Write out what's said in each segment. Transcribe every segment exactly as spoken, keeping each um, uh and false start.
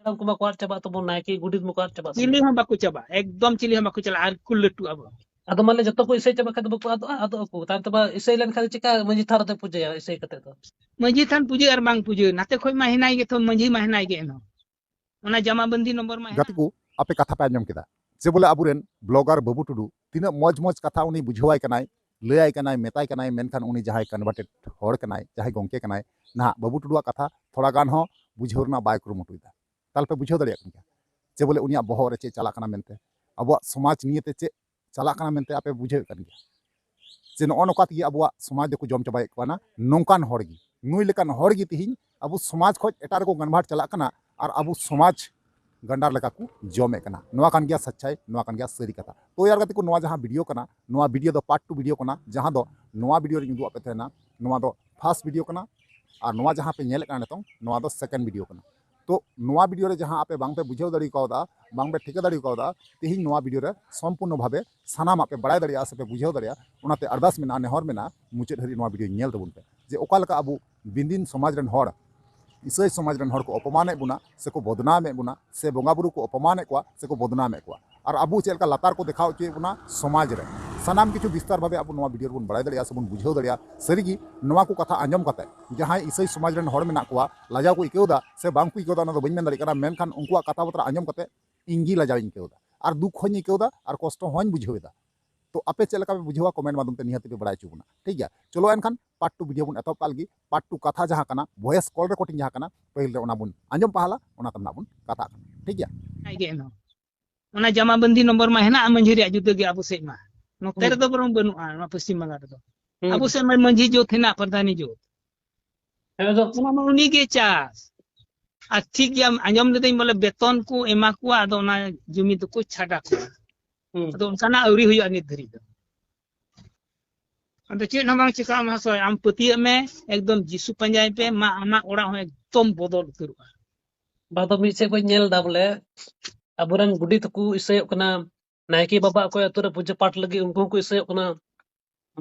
ᱩᱱᱠᱩ ᱢᱟᱠᱚ ᱟᱫ ᱪᱟᱵᱟᱜ ᱛᱟᱵᱚᱱ, ᱱᱟᱭᱠᱮ ᱜᱚᱰᱮᱛ ᱢᱟᱠᱚ ᱟᱫ ᱪᱟᱵᱟᱜ ᱪᱤᱞᱤ ᱛᱟᱵᱚᱱ᱾ ᱦᱚᱸ ᱵᱟᱠᱚ ᱪᱟᱵᱟᱜ, ᱮᱠᱫᱚᱢ ᱪᱤᱞᱤ ᱦᱚᱸ ᱵᱟᱠᱚ ᱪᱟᱞᱟᱜᱼᱟ, ᱟᱨ ᱠᱚ ᱞᱟᱹᱴᱩᱜ ᱟᱵᱚ᱾ ᱟᱫᱚ ᱢᱟᱱᱮ ᱡᱚᱛᱚ ᱠᱚ ᱤᱥᱟᱹᱭ ᱪᱟᱵᱟ ᱠᱷᱟᱡ ᱫᱚ ᱵᱟᱠᱚ ᱟᱫᱚᱜᱼᱟ, ᱟᱫᱚᱜ ᱟᱠᱚ᱾ ᱛᱟᱭᱚᱢ ᱛᱮ ᱢᱟ ᱤᱥᱟᱹᱭ ᱞᱮᱱᱠᱷᱟᱱ ᱫᱚ ᱪᱤᱠᱟ ᱢᱟᱹᱡᱷᱤ ᱛᱷᱟᱱ ᱨᱮ ᱯᱩᱡᱟᱹᱭᱟ ᱤᱥᱟᱹᱭ ᱠᱟᱛᱮ ᱫᱚ᱾ ᱢᱟᱹᱡᱷᱤ ᱛᱷᱟᱱ ᱯᱩᱡᱟᱹ ᱟᱨ ᱵᱟᱝ ᱯᱩᱡᱟᱹ, ᱱᱟᱛᱮ ᱠᱷᱚᱡ ᱢᱟ ᱦᱮᱱᱟᱭ ᱜᱮ, ᱛᱚ ᱢᱟᱹᱡᱷᱤ ᱢᱟ ᱦᱮᱱᱟᱭ ᱜᱮ ᱮᱱᱦᱚᱸ᱾ ᱚᱱᱟ ᱡᱟᱢᱟ ᱵᱟᱹᱱᱫᱤ ᱱᱚᱢᱵᱚᱨ ᱢᱟ ᱜᱟᱛᱮ ᱦᱮᱱᱟᱜ᱾ ᱠᱚ, ᱟᱯᱮ ᱠᱟᱛᱷᱟ ᱯᱮ ᱟᱸᱡᱚᱢ ᱠᱮᱫᱟ, ᱡᱮ ᱵᱚᱞᱮ ᱟᱵᱚᱨᱮᱱ blogger ᱵᱟᱹᱵᱩ ᱴᱩᱰᱩ ᱛᱤᱱᱟᱹᱜ ᱢᱚᱡᱽ ᱢᱚᱡᱽ ᱠᱟᱛᱷᱟ ᱩᱱᱤ ᱵᱩᱡᱷᱟᱹᱣᱟᱭ ᱠᱟᱱᱟᱭ, ᱞᱟᱹᱭᱟᱭ ᱠᱟᱱᱟᱭ, ᱢᱮᱛᱟᱭ ᱠᱟᱱᱟᱭ, ᱢᱮᱱᱠᱷᱟᱱ ᱩᱱᱤ ᱡᱟᱦᱟᱸᱭ converted ᱦᱚᱲ ᱠᱟᱱᱟᱭ, ᱡᱟᱦᱟᱸᱭ ᱜᱚᱝᱠᱮ ᱠᱟᱱᱟᱭ, ᱱᱟᱦᱟᱜ ᱵᱟᱹᱵᱩ ᱴᱩᱰᱩᱣᱟᱜ ᱠᱟᱛᱷᱟ ᱛᱷᱚᱲᱟ ᱜᱟᱱ ᱦᱚᱸ ᱵᱩᱡᱷᱟᱹᱣ ᱨᱮᱱᱟᱜ ᱵᱟᱭ ᱠᱩᱨᱩᱢᱩᱴᱩᱭᱮᱫᱟ᱾ ᱛᱟᱦᱞᱮ ᱯᱮ ᱵᱩᱡᱷᱟᱹᱣ ᱫᱟᱲᱮᱭᱟᱜ ᱠᱟᱱ ᱜᱮᱭᱟ ᱡᱮ ᱵᱚᱞᱮ ᱩᱱᱤᱭᱟᱜ ᱵᱚᱦᱚᱜ ᱨᱮ ᱪᱮᱫ ᱪᱟᱞᱟᱜ ᱠᱟᱱᱟ ᱢᱮᱱᱛᱮ, ᱟᱵᱚᱣᱟᱜ ᱥᱚᱢᱟᱡᱽ ᱱᱤᱭᱮᱛᱮ ᱪᱮᱫ ᱪᱟᱞᱟᱜ ᱠᱟᱱᱟ ᱢᱮᱱᱛᱮ ᱟᱯᱮ ᱵᱩᱡᱷᱟᱹᱣᱮᱫ ᱠᱟᱱ ᱜᱮᱭᱟ ᱡᱮ ᱱᱚᱜᱼᱚ ᱱᱚᱝᱠᱟ ᱛᱮᱜᱮ ᱟᱵᱚᱣᱟᱜ ᱥᱚᱢᱟᱡᱽ ᱫᱚᱠᱚ ᱡᱚᱢ ᱪᱟᱵᱟᱭᱮᱫ ᱠᱚᱣᱟ ᱱᱚᱝᱠᱟᱱ ᱦᱚᱲ ᱜᱮ᱾ ᱱᱩᱭ ᱞᱮᱠᱟᱱ ᱦᱚᱲ ᱜᱮ ᱛᱤᱦᱤᱧ ᱟᱵᱚ ᱥᱚᱢᱟᱡᱽ ᱠᱷᱚᱡ ᱮᱴᱟᱜ ᱨᱮᱠᱚ convert ᱪᱟᱞᱟᱜ ᱠᱟᱱᱟ ᱟᱨ ᱟᱵᱚ ᱥᱚᱢᱟᱡᱽ ᱜᱟᱱᱰᱟᱨ ᱞᱮᱠᱟ ᱠᱚ ᱡᱚᱢᱮᱫ ᱠᱟᱱᱟ᱾ ᱱᱚᱣᱟ ᱠᱟᱱ ᱜᱮᱭᱟ ᱥᱟᱪᱪᱟᱭ, ᱱᱚᱣᱟ ᱠᱟᱱ ᱜᱮᱭᱟ ᱥᱟᱹᱨᱤ ᱠᱟᱛᱷᱟ᱾ ᱛᱚ ᱭᱟᱨ ᱜᱟᱛᱮ ᱠᱚ, ᱱᱚᱣᱟ ᱡᱟᱦᱟᱸ video ᱠᱟᱱᱟ, ᱱᱚᱣᱟ video ᱫᱚ part two video ᱠᱟᱱᱟ, ᱡᱟᱦᱟᱸ ᱫᱚ ᱱᱚᱣᱟ video ᱨᱮᱧ ᱩᱫᱩᱜ ᱟᱯᱮ ᱛᱟᱦᱮᱱᱟ᱾ ᱱᱚᱣᱟ ᱫᱚ first video ᱠᱟᱱᱟ ᱟᱨ ᱱᱚᱣᱟ ᱡᱟᱦᱟᱸ ᱯᱮ ᱧᱮᱞᱮᱫ ᱠᱟᱱᱟ ᱱᱤᱛᱚᱝ, ᱱᱚᱣᱟ ᱫᱚ second video ᱠᱟᱱᱟ᱾ ᱛᱚ ᱱᱚᱣᱟ video ᱨᱮ ᱡᱟᱦᱟᱸ ᱟᱯᱮ ᱵᱟᱝ ᱯᱮ ᱵᱩᱡᱷᱟᱹᱣ ᱫᱟᱲᱮ ᱠᱟᱣᱫᱟ, ᱵᱟᱝ ᱯᱮ ᱴᱷᱤᱠᱟᱹ ᱫᱟᱲᱮ ᱠᱟᱣᱫᱟ, ᱛᱮᱦᱮᱧ ᱱᱚᱣᱟ video ᱨᱮ ᱥᱚᱢᱯᱩᱨᱱᱚ ᱵᱷᱟᱵᱮ ᱥᱟᱱᱟᱢᱟᱜ ᱯᱮ ᱵᱟᱲᱟᱭ ᱫᱟᱲᱮᱭᱟᱜᱼᱟ ᱥᱮ ᱯᱮ ᱵᱩᱡᱷᱟᱹᱣ ᱫᱟᱲᱮᱭᱟᱜᱼᱟ᱾ ᱚᱱᱟᱛᱮ ᱟᱨᱫᱟᱥ ᱢᱮᱱᱟᱜᱼᱟ, ᱱᱮᱦᱚᱨ ᱢᱮᱱᱟᱜᱼᱟ, ᱢᱩᱪᱟᱹᱫ ᱦᱟᱹᱨᱤᱡ ᱱᱚᱣᱟ video ᱧᱮᱞ ᱛᱟᱵᱚᱱ ᱯᱮ ᱡᱮ ᱚᱠᱟ ᱞᱮᱠᱟ ᱟᱵᱚ ᱵᱤᱱᱫᱤᱱ ᱥᱚᱢᱟᱡᱽ ᱨᱮᱱ ᱦᱚᱲ, ᱤᱥᱟᱹᱭ ᱥᱚᱢᱟᱡᱽ ᱨᱮᱱ ᱦᱚᱲ ᱠᱚ ᱚᱯᱚᱢᱟᱱᱮᱫ ᱵᱚᱱᱟ ᱥᱮ ᱠᱚ ᱵᱚᱫᱱᱟᱢᱮᱫ ᱵᱚᱱᱟ, ᱥᱮ ᱵᱚᱸᱜᱟ ᱵᱩᱨᱩ ᱠᱚ ᱚᱯᱚᱢᱟᱱᱮᱫ ᱠᱚᱣᱟ ᱥᱮ ᱠᱚ ᱵᱚᱫᱱᱟᱢᱮᱫ ᱠᱚᱣᱟ, ᱟᱨ ᱟᱵᱚ ᱪᱮᱫ ᱞᱮᱠᱟ ᱞᱟᱛᱟᱨ ᱠᱚ ᱫᱮᱠᱷᱟᱣ ᱦᱚᱪᱚᱭᱮᱫ ᱵᱚᱱᱟ ᱥᱚᱢᱟᱡᱽ ᱨᱮ᱾ ᱥᱟᱱᱟᱢ ᱠᱤᱪᱷᱩ ᱵᱤᱥᱛᱟᱨ ᱵᱷᱟᱵᱮ ᱟᱵᱚ ᱱᱚᱣᱟ video ᱨᱮᱵᱚᱱ ᱵᱟᱲᱟᱭ ᱫᱟᱲᱮᱭᱟᱜᱼᱟ ᱥᱮ ᱵᱚᱱ ᱵᱩᱡᱷᱟᱹᱣ ᱫᱟᱲᱮᱭᱟᱜᱼᱟ᱾ ᱥᱟᱹᱨᱤᱜᱮ ᱱᱚᱣᱟ ᱠᱚ ᱠᱟᱛᱷᱟ ᱟᱸᱡᱚᱢ ᱠᱟᱛᱮ ᱡᱟᱦᱟᱸᱭ ᱤᱥᱟᱹᱭ ᱥᱚᱢᱟᱡᱽ ᱨᱮᱱ ᱦᱚᱲ ᱢᱮᱱᱟᱜ ᱠᱚᱣᱟ, ᱞᱟᱡᱟᱣ ᱠᱚ ᱟᱹᱭᱠᱟᱹᱣ ᱮᱫᱟ ᱥᱮ ᱵᱟᱝ ᱠᱚ ᱟᱹᱭᱠᱟᱹᱣ ᱮᱫᱟ, ᱚᱱᱟ ᱫᱚ ᱵᱟᱹᱧ ᱢᱮᱱ ᱫᱟᱲᱮᱭᱟᱜ ᱠᱟᱱᱟ, ᱢᱮᱱᱠᱷᱟᱱ ᱩᱱᱠᱩᱣᱟᱜ ᱠᱟᱛᱷᱟ ᱵᱟᱛᱨᱟ ᱟᱸᱡᱚᱢ ᱠᱟᱛᱮ ᱤᱧ ᱜᱮ ᱞᱟᱡᱟᱣ ᱤᱧ ᱟᱹᱭᱠᱟᱹᱣ ᱮᱫᱟ, ᱟᱨ ᱫᱩᱠ ᱦᱚᱸᱧ ᱟᱹᱭᱠᱟᱹᱣ ᱮᱫᱟ, ᱟᱨ ᱠᱚᱥᱴᱚ ᱦᱚᱸᱧ ᱵᱩᱡᱷᱟᱹᱣ ᱮᱫᱟ᱾ ᱛᱚ ᱟᱯᱮ ᱪᱮᱫ ᱞᱮᱠᱟ ᱯᱮ ᱵᱩᱡᱷᱟᱹᱣᱟ, comment ᱢᱟᱫᱽᱫᱷᱚᱢ ᱛᱮ ᱱᱤᱦᱟᱹᱛ ᱯᱮ ᱵᱟᱲᱟᱭ ᱦᱚᱪᱚ ᱵᱚᱱᱟ, ᱴᱷᱤᱠ ᱜᱮᱭᱟ? ᱪᱚᱞᱚ ᱮᱱᱠᱷᱟᱱ part two video ᱵᱚᱱ ᱮᱛᱚᱦᱚᱵ ᱠᱟᱜ ᱞᱮᱜᱮ᱾ Part two ᱠᱟᱛᱷᱟ ᱡᱟᱦᱟᱸ ᱠᱟᱱᱟ, voice call recording ᱡᱟᱦᱟᱸ ᱠᱟᱱᱟ, ᱯᱟᱹᱦᱤᱞ ᱨᱮ ᱚᱱᱟ ᱵᱚᱱ ᱟᱸᱡᱚᱢ ᱯᱟᱦᱟᱞᱟ, ᱚᱱᱟ ᱛᱟᱭᱚᱢ ᱱᱟᱜ ᱵᱚᱱ ᱠᱟᱛᱷᱟᱜ ᱠᱟᱱᱟ, ᱴᱷᱤᱠ ᱜᱮᱭᱟ? ᱦᱮᱱᱟᱭ ᱜᱮ ᱮᱱᱦᱚᱸ᱾ ᱚᱱᱟ ᱡᱟᱢᱟ ᱵᱟᱹᱱᱫᱤ ᱱᱚᱢᱵᱚᱨ ᱢᱟ ᱦᱮᱱᱟᱜᱼᱟ ᱢᱟᱹᱡᱷᱤ ᱨᱮᱭᱟᱜ ᱡᱩᱫᱟᱹ ᱜᱮ ᱟᱵᱚ ᱥᱮᱫ ᱢᱟ᱾ ᱱᱚᱛᱮ ᱦᱩᱸ᱾ ᱨᱮᱫᱚ ᱵᱚᱨᱚᱝ ᱵᱟᱹᱱᱩᱜᱼᱟ, ᱱᱚᱣᱟ ᱯᱚᱥᱪᱤᱢ ᱵᱟᱝᱜᱟᱞ ᱨᱮᱫᱚ᱾ ᱦᱩᱸ᱾ ᱟᱵᱚ ᱥᱮᱫ ᱢᱟ ᱢᱟᱹᱡᱷᱤ ᱡᱩᱛ ᱦᱮᱱᱟᱜ, ᱯᱨᱚᱫᱷᱟᱱᱤ ᱡᱩᱛ᱾ ᱦᱮᱸ, ᱟᱫᱚ ᱚᱱᱟ ᱢᱟ ᱩᱱᱤ ᱜᱮ ᱪᱟᱥ᱾ ᱟᱨ ᱴᱷᱤᱠ ᱜᱮᱭᱟ, ᱟᱸᱡᱚᱢ ᱞᱤᱫᱟᱹᱧ ᱵᱚᱞᱮ ᱵᱮᱛᱚᱱ ᱠᱚ ᱮᱢᱟ ᱠᱚᱣᱟ, ᱟᱫᱚ ᱚᱱᱟ ᱡᱩᱢᱤ ᱫᱚᱠᱚ ᱪᱷᱟᱰᱟ ᱠᱚᱣᱟ᱾ ᱦᱩᱸ᱾ ᱟᱫᱚ ᱚᱱᱠᱟᱱᱟᱜ ᱟᱹᱣᱨᱤ ᱦᱩᱭᱩᱜᱼᱟ ᱱᱤᱛ ᱫᱷᱟᱹᱨᱤᱡ ᱫᱚ᱾ ᱟᱫᱚ ᱪᱮᱫ ᱦᱚᱸ ᱵᱟᱝ ᱪᱤᱠᱟᱹᱜᱼᱟ ᱢᱚᱦᱟᱥᱚᱭ, ᱟᱢ ᱯᱟᱹᱛᱭᱟᱹᱜ ᱢᱮ, ᱮᱠᱫᱚᱢ ᱡᱤᱥᱩ ᱯᱟᱸᱡᱟᱭ ᱯᱮ, ᱢᱟ ᱟᱢᱟᱜ ᱚᱲᱟᱜ ᱦᱚᱸ ᱮᱠᱫᱚᱢ ᱵᱚᱫᱚᱞ ᱩᱛᱟᱹᱨᱚᱜᱼᱟ᱾ ᱵᱟᱝ ᱫᱚ ᱢᱤᱫ ᱥᱮᱫ ᱠᱷᱚᱱ ᱧᱮᱞ ᱮᱫᱟ ᱵᱚᱞᱮ ᱟᱵᱚᱨᱮᱱ ᱜᱩᱰᱤ ᱛᱟᱠᱚ ᱤᱥᱟᱹᱭᱚᱜ ᱠᱟᱱᱟ, ᱱᱟᱭᱠᱮ ᱵᱟᱵᱟ ᱚᱠᱚᱭ ᱟᱹᱛᱩ ᱨᱮ ᱯᱩᱡᱟᱹ ᱯᱟᱴ ᱞᱟᱹᱜᱤᱫ ᱩᱱᱠᱩ ᱦᱚᱸᱠᱚ ᱤᱥᱟᱹᱭᱚᱜ ᱠᱟᱱᱟ᱾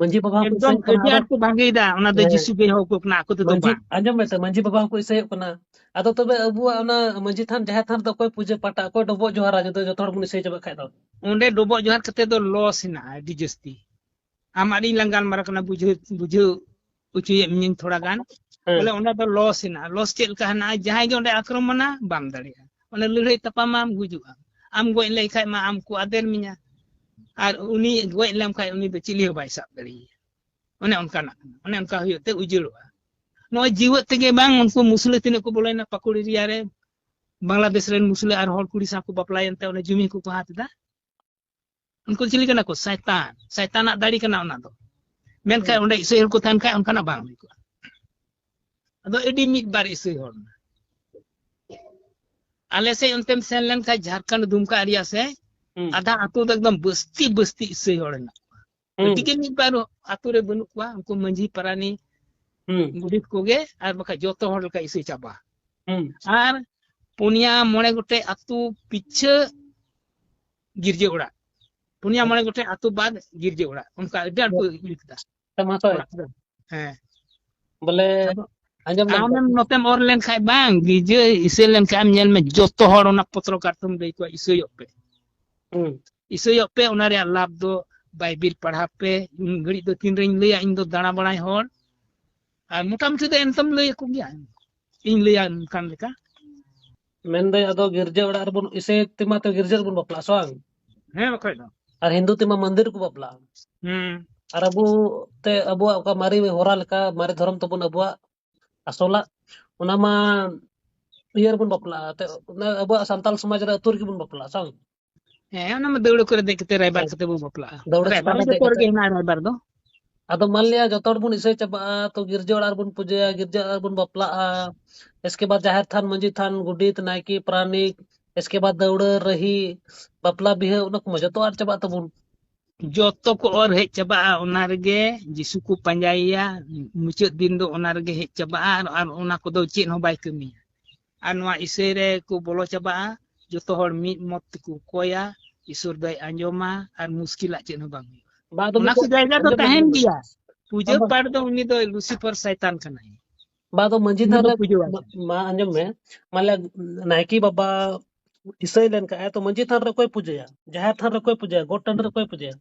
ᱢᱟᱹᱡᱷᱤ ᱵᱟᱵᱟ ᱦᱚᱸᱠᱚ ᱮᱠᱫᱚᱢ ᱤᱥᱟᱹᱭᱚᱜ ᱠᱟᱱᱟ᱾ ᱟᱹᱰᱤ ᱟᱫᱚ ᱟᱸᱴ ᱠᱚ ᱵᱷᱟᱜᱮᱭᱮᱫᱟ, ᱚᱱᱟ ᱫᱚ ᱦᱮᱸ, ᱡᱤᱥᱩ ᱜᱮ ᱦᱚᱦᱚ ᱟᱠᱚ ᱠᱟᱱᱟ, ᱟᱠᱚ ᱛᱮᱫᱚ ᱢᱟᱹᱡᱷᱤ, ᱵᱟᱝ᱾ ᱟᱸᱡᱚᱢ ᱢᱮᱥᱮ, ᱢᱟᱹᱡᱷᱤ ᱵᱟᱵᱟ ᱦᱚᱸᱠᱚ ᱤᱥᱟᱹᱭᱚᱜ ᱠᱟᱱᱟ᱾ ᱟᱫᱚ ᱛᱚᱵᱮ ᱟᱵᱚᱣᱟᱜ ᱚᱱᱟ ᱢᱟᱹᱡᱷᱤ ᱛᱷᱟᱱ, ᱡᱟᱦᱮᱨ ᱛᱷᱟᱱ ᱨᱮᱫᱚ ᱚᱠᱚᱭ ᱯᱩᱡᱟᱹ ᱯᱟᱴᱟ, ᱚᱠᱚᱭ ᱰᱚᱵᱚᱜ ᱡᱚᱦᱟᱨᱟ, ᱡᱩᱫᱤ ᱡᱚᱛᱚ ᱦᱚᱲ ᱵᱚᱱ ᱤᱥᱟᱹᱭ ᱪᱟᱵᱟᱜ ᱠᱷᱟᱡ ᱫᱚ? ᱚᱸᱰᱮ ᱰᱚᱵᱚᱜ ᱡᱚᱦᱟᱨ ᱠᱟᱛᱮ ᱫᱚ ᱞᱚᱥ ᱦᱮᱱᱟᱜᱼᱟ ᱟᱹᱰᱤ ᱡᱟᱹᱥᱛᱤ᱾ ᱟᱢ ᱟᱨ ᱤᱧ ᱞᱟᱝ ᱜᱟᱞᱢᱟᱨᱟᱣ ᱠᱟᱱᱟ, ᱵᱩᱡᱷᱟᱹᱣ, ᱵᱩᱡᱷᱟᱹᱣ ᱦᱚᱪᱚᱭᱮᱫ ᱢᱤᱭᱟᱹᱧ ᱛᱷᱚᱲᱟ ᱜᱟᱱ᱾ ᱦᱮᱸ᱾ ᱵᱚᱞᱮ ᱚᱸᱰᱮ ᱫᱚ ᱞᱚᱥ ᱦᱮᱱᱟᱜᱼᱟ᱾ ᱞᱚᱥ ᱪᱮᱫ ᱞᱮᱠᱟ ᱦᱮᱱᱟᱜᱼᱟ? ᱡᱟᱦᱟᱸᱭ ᱜᱮ ᱚᱸᱰᱮ ᱟᱠᱨᱚᱢᱚᱱᱟ, ᱵᱟᱢ ᱫᱟᱲᱮᱭᱟᱜᱼᱟ᱾ ᱚᱸᱰᱮ ᱞᱟᱹᱲᱦᱟᱹᱭ ᱛᱟᱯᱟᱢᱟᱢ, ᱜᱩᱡᱩᱜᱼᱟᱢ᱾ ᱟᱢ ᱜᱚᱡ ᱞᱮᱱᱠᱷᱟᱡ ᱢᱟ ᱟᱢ ᱠᱚ ᱟᱫᱮᱨ ᱢᱮᱭᱟ, ᱟᱨ ᱩᱱᱤ ᱜᱚᱡ ᱞᱮᱢ ᱠᱷᱟᱡ ᱩᱱᱤ ᱫᱚ ᱪᱤᱞᱤ ᱦᱚᱸ ᱵᱟᱭ ᱥᱟᱵ ᱫᱟᱲᱮᱭᱟᱭᱟ᱾ ᱚᱱᱮ ᱚᱱᱠᱟᱱᱟᱜ ᱠᱟᱱᱟ, ᱚᱱᱮ ᱚᱱᱠᱟ ᱦᱩᱭᱩᱜ ᱛᱮ ᱩᱡᱟᱹᱲᱚᱜᱼᱟ᱾ ᱱᱚᱜᱼᱚᱭ ᱡᱤᱣᱮᱫ ᱛᱮᱜᱮ ᱵᱟᱝ, ᱩᱱᱠᱩ ᱢᱩᱥᱞᱟᱹ ᱛᱤᱱᱟᱹᱜ ᱠᱚ ᱵᱚᱞᱚᱭᱮᱱᱟ ᱯᱟᱹᱠᱩᱲ ᱮᱨᱤᱭᱟ ᱨᱮ, ᱵᱟᱝᱞᱟᱫᱮᱥ ᱨᱮᱱ ᱢᱩᱥᱞᱟᱹ ᱟᱨ ᱦᱚᱲ ᱠᱩᱲᱤ ᱥᱟᱶ ᱠᱚ ᱵᱟᱯᱞᱟᱭᱮᱱ ᱛᱮ ᱚᱱᱟ ᱡᱩᱢᱤ ᱠᱚᱠᱚ ᱦᱟᱛ ᱮᱫᱟ᱾ ᱩᱱᱠᱩ ᱪᱤᱞᱤ ᱠᱟᱱᱟ ᱠᱚ? ᱥᱟᱭᱛᱟᱱ, ᱥᱟᱭᱛᱟᱱᱟᱜ ᱫᱟᱲᱮ ᱠᱟᱱᱟ ᱚᱱᱟ ᱫᱚ᱾ ᱢᱮᱱᱠᱷᱟᱱ ᱚᱸᱰᱮ ᱤᱥᱟᱹᱭ ᱦᱚᱲ ᱠᱚ ᱛᱟᱦᱮᱱ ᱠᱷᱟᱱ ᱚᱱᱠᱟᱱᱟᱜ ᱵᱟᱝ ᱦᱩᱭ ᱠᱚᱜᱼᱟ᱾ ᱟᱫᱚ ᱟᱹᱰᱤ ᱢᱤᱫ ᱵᱟᱨ ᱤᱥᱟᱹᱭ ᱦᱚᱲ ᱢᱮᱱᱟᱜᱼᱟ᱾ ᱟᱞᱮ ᱥᱮᱫ ᱚᱱᱛᱮᱢ ᱥᱮᱱ ᱞᱮᱱᱠᱷᱟᱱ ᱡᱷᱟᱲᱠᱷᱚᱸᱰ ᱫᱩᱢᱠᱟ ᱮᱨᱤᱭᱟ ᱥᱮ ᱦᱩᱸ᱾ ᱟᱫᱷᱟ ᱟᱹᱛᱩ ᱫᱚ ᱮᱠᱫᱚᱢ ᱵᱟᱹᱥᱛᱤ ᱵᱟᱹᱥᱛᱤ ᱤᱥᱟᱹᱭ ᱦᱚᱲ ᱦᱮᱱᱟᱜ ᱠᱚᱣᱟ᱾ ᱦᱩᱸ᱾ ᱟᱹᱰᱤ ᱜᱮ ᱢᱤᱫ ᱵᱟᱨ ᱟᱹᱛᱩ ᱨᱮ ᱵᱟᱹᱱᱩᱜ ᱠᱚᱣᱟ, ᱩᱱᱠᱩ ᱢᱟᱹᱡᱷᱤ ᱯᱟᱨᱟᱱᱤᱠ ᱦᱩᱸ᱾ ᱜᱚᱰᱮᱛ ᱠᱚᱜᱮ, ᱟᱨ ᱵᱟᱠᱷᱟᱡ ᱡᱚᱛᱚ ᱦᱚᱲ ᱞᱮᱠᱟ ᱤᱥᱟᱹᱭ ᱪᱟᱵᱟ᱾ ᱦᱩᱸ᱾ ᱟᱨ ᱯᱩᱱᱭᱟ ᱢᱚᱬᱮ ᱜᱚᱴᱮᱡ ᱟᱹᱛᱩ ᱯᱤᱪᱷᱟᱹ ᱜᱤᱨᱡᱟᱹ ᱚᱲᱟᱜ, ᱯᱩᱱᱭᱟ ᱢᱚᱬᱮ ᱜᱚᱴᱮᱡ ᱟᱹᱛᱩ ᱵᱟᱫ ᱜᱤᱨᱡᱟᱹ ᱚᱲᱟᱜ, ᱚᱱᱠᱟ ᱟᱹᱰᱤ ᱟᱸᱴ ᱠᱚ ᱤᱭᱟᱹ ᱠᱮᱫᱟ᱾ ᱛᱟᱢᱟ ᱛᱚ᱾ ᱚᱲᱟᱜ ᱠᱚᱫᱚ᱾ ᱦᱮᱸ᱾ ᱵᱚᱞᱮ, ᱟᱸᱡᱚᱢ ᱞᱮᱢ ᱛᱚ᱾ ᱟᱢᱮᱢ ᱱᱚᱛᱮᱢ ᱚᱨ ᱞᱮᱱᱠᱷᱟᱡ ᱵᱟᱝ, ᱜᱤᱨᱡᱟᱹ ᱤᱥᱟᱹᱭ ᱞᱮᱱᱠᱷᱟᱡ ᱮᱢ ᱧᱮᱞ ᱢᱮ, ᱡᱚᱛᱚ ᱦᱚᱲ ᱚᱱᱟ ᱯᱚᱛᱨᱚ ᱠᱟᱨᱛᱚᱱ ᱞᱟᱹᱭ ᱠᱚᱣᱟ, ᱤᱥᱟᱹᱭᱚᱜ ᱯᱮ᱾ ᱦᱩᱸ᱾ ᱤᱥᱟᱹᱭᱚᱜ ᱯᱮ, ᱚᱱᱟ ᱨᱮᱭᱟᱜ ᱞᱟᱵᱷ ᱫᱚ ᱵᱟᱭᱵᱤᱞ ᱯᱟᱲᱦᱟᱣ ᱯᱮ, ᱩᱱ ᱜᱷᱟᱹᱲᱤᱡ ᱫᱚ ᱛᱤᱱ ᱨᱮᱧ ᱞᱟᱹᱭᱟ, ᱤᱧ ᱫᱚ ᱫᱟᱬᱟ ᱵᱟᱲᱟᱭ ᱦᱚᱲ, ᱟᱨ ᱢᱚᱴᱟᱢᱩᱴᱤ ᱫᱚ ᱮᱱᱛᱮᱢ ᱞᱟᱹᱭ ᱟᱠᱚ ᱜᱮᱭᱟ, ᱤᱧ ᱞᱟᱹᱭᱟ ᱚᱱᱠᱟᱱ ᱞᱮᱠᱟ᱾ ᱢᱮᱱᱫᱟᱹᱧ ᱟᱫᱚ ᱜᱤᱨᱡᱟᱹ ᱚᱲᱟᱜ ᱨᱮᱵᱚᱱ ᱤᱥᱟᱹᱭ ᱛᱮᱢᱟ ᱛᱚ ᱜᱤᱨᱡᱟᱹ ᱨᱮᱵᱚᱱ ᱵᱟᱯᱞᱟᱜᱼᱟ, ᱥᱮ ᱵᱟᱝ? ᱦᱮᱸ, ᱵᱟᱠᱷᱟᱡ ᱫᱚ᱾ ᱟᱨ ᱦᱤᱱᱫᱩ ᱛᱮᱢᱟ ᱢᱚᱱᱫᱤᱨ ᱨᱮᱠᱚ ᱵᱟᱯᱞᱟᱜᱼᱟ᱾ ᱦᱩᱸ᱾ ᱟᱨ ᱟᱵᱚ ᱛᱮ ᱟᱵᱚᱣᱟᱜ ᱚᱠᱟ ᱢᱟᱨᱮ ᱦᱚᱨᱟ ᱞᱮᱠᱟ, ᱢᱟᱨᱮ ᱫᱷᱚᱨᱚᱢ ᱛᱟᱵᱚᱱ ᱟᱵᱚᱣᱟᱜ ᱟᱥᱚᱞᱟᱜ, ᱚᱱᱟ ᱢᱟ ᱤᱭᱟᱹ ᱨᱮᱵᱚᱱ ᱵᱟᱯᱞᱟᱜᱼᱟ, ᱛᱮ ᱚᱱᱟ ᱟᱵᱚᱣᱟᱜ ᱥᱟᱱᱛᱟᱞ ᱥᱚᱢᱟᱡᱽ ᱨᱮ ᱟᱹᱛᱩ ᱨᱮᱜᱮ ᱵᱚᱱ ᱵᱟᱯᱞᱟᱜᱼᱟ, ᱥᱮ ᱵᱟᱝ? ᱦᱮᱸ, ᱚᱱᱟ ᱢᱟ ᱫᱟᱹᱣᱲᱟᱹ ᱠᱚᱨᱮ ᱫᱮᱡ ᱠᱟᱛᱮ ᱨᱟᱭᱵᱟᱨ ᱦᱮᱸ᱾ ᱠᱟᱛᱮ ᱵᱚᱱ ᱵᱟᱯᱞᱟᱜᱼᱟ᱾ ᱫᱟᱹᱣᱲᱟᱹ ᱨᱟᱭᱵᱟᱨ ᱪᱮᱛᱟᱱ ᱨᱮ ᱫᱮᱡ ᱡᱚᱛᱚ ᱨᱮᱜᱮ ᱠᱟᱛᱮ᱾ ᱦᱮᱱᱟᱜᱼᱟ, ᱨᱟᱭᱵᱟᱨ ᱫᱚ᱾ ᱟᱫᱚ ᱢᱟᱱ ᱞᱤᱭᱟ ᱡᱚᱛᱚ ᱦᱚᱲ ᱵᱚᱱ ᱤᱥᱟᱹᱭ ᱪᱟᱵᱟᱜᱼᱟ, ᱛᱚ ᱜᱤᱨᱡᱟᱹ ᱚᱲᱟᱜ ᱨᱮᱵᱚᱱ ᱯᱩᱡᱟᱹᱭᱟ, ᱜᱤᱨᱡᱟᱹ ᱚᱲᱟᱜ ᱨᱮᱵᱚᱱ ᱵᱟᱯᱞᱟᱜᱼᱟ, ᱮᱥᱠᱮ ᱵᱟᱫ ᱡᱟᱦᱮᱨ ᱛᱷᱟᱱ, ᱢᱟᱹᱡᱷᱤ ᱛᱷᱟᱱ, ᱜᱚᱰᱮᱛ, ᱱᱟᱭᱠᱮ, ᱯᱟᱨᱟᱱᱤᱠ, ᱮᱥᱠᱮ ᱵᱟᱫ ᱫᱟᱹᱣᱲᱟᱹ, ᱨᱟᱹᱦᱤ, ᱵᱟᱯᱞᱟ ᱵᱤᱦᱟᱹ, ᱚᱱᱟ ᱠᱚᱢᱟ ᱡᱚᱛᱚ ᱟᱫ ᱪᱟᱵᱟᱜ ᱛᱟᱵᱚᱱ᱾ ᱡᱚᱛᱚ ᱠᱚ ᱚᱨ ᱦᱮᱡ ᱪᱟᱵᱟᱜᱼᱟ, ᱚᱱᱟ ᱨᱮᱜᱮ ᱡᱤᱥᱩ ᱠᱚ ᱯᱟᱸᱡᱟᱭᱮᱭᱟ, ᱢᱩᱪᱟᱹᱫ ᱫᱤᱱ ᱫᱚ ᱚᱱᱟ ᱨᱮᱜᱮ ᱦᱮᱡ ᱪᱟᱵᱟᱜᱼᱟ, ᱟᱨ, ᱟᱨ ᱚᱱᱟ ᱠᱚᱫᱚ ᱪᱮᱫ ᱦᱚᱸ ᱵᱟᱭ ᱠᱟᱹᱢᱤᱭᱟ᱾ ᱟᱨ ᱱᱚᱣᱟ ᱤᱥᱟᱹᱭ ᱨᱮ ᱠᱚ ᱵᱚᱞᱚ ᱪᱟᱵᱟᱜᱼᱟ, ᱡᱚᱛᱚ ᱦᱚᱲ ᱢᱤᱫ ᱢᱚᱛ ᱛᱮᱠᱚ ᱠᱚᱭᱟ, ᱤᱥᱚᱨ ᱫᱚᱭ ᱟᱸᱡᱚᱢᱟ, ᱟᱨ ᱢᱩᱥᱠᱤᱞᱟᱜ ᱪᱮᱫ ᱦᱚᱸ ᱵᱟᱝ ᱦᱩᱭᱩᱜᱼᱟ᱾ ᱵᱟ ᱟᱫᱚ ᱚᱱᱟ ᱢᱤᱫᱴᱮᱡ ᱠᱚ ᱡᱟᱭᱜᱟ ᱫᱚ ᱟᱸᱡᱚᱢ ᱢᱮ, ᱛᱟᱦᱮᱱ ᱟᱸᱡᱚᱢ ᱢᱮ᱾ ᱜᱮᱭᱟ᱾ ᱯᱩᱡᱟᱹ ᱵᱟᱵᱟ᱾ ᱯᱟᱴ ᱫᱚ ᱩᱱᱤ ᱫᱚ ᱞᱩᱥᱤᱯᱷᱟᱨ ᱥᱟᱭᱛᱟᱱ ᱠᱟᱱᱟᱭ᱾ ᱵᱟ ᱟᱫᱚ ᱢᱟᱹᱡᱷᱤ ᱩᱱᱤ ᱛᱷᱟᱱ ᱫᱚ ᱨᱮ ᱯᱩᱡᱟᱹᱣᱟᱭ ᱢᱟ, ᱠᱟᱱᱟ᱾ ᱢᱟ ᱟᱸᱡᱚᱢ ᱢᱮ, ᱢᱟᱱᱮ ᱱᱟᱭᱠᱮ ᱵᱟᱵᱟ ᱤᱥᱟᱹᱭ ᱞᱮᱱ ᱠᱷᱟᱡ ᱛᱚ ᱢᱟᱹᱡᱷᱤ ᱛᱷᱟᱱ ᱨᱮ ᱚᱠᱚᱭ ᱯᱩᱡᱟᱹᱭᱟ? ᱡᱟᱦᱮᱨ ᱛᱷᱟᱱ ᱨᱮ ᱚᱠᱚᱭ ᱯᱩᱡᱟᱹᱭᱟ? ᱜᱚᱴ ᱴᱟᱺᱰᱤ ᱨᱮ ᱚᱠᱚᱭ ᱯᱩᱡᱟᱹᱭᱟ?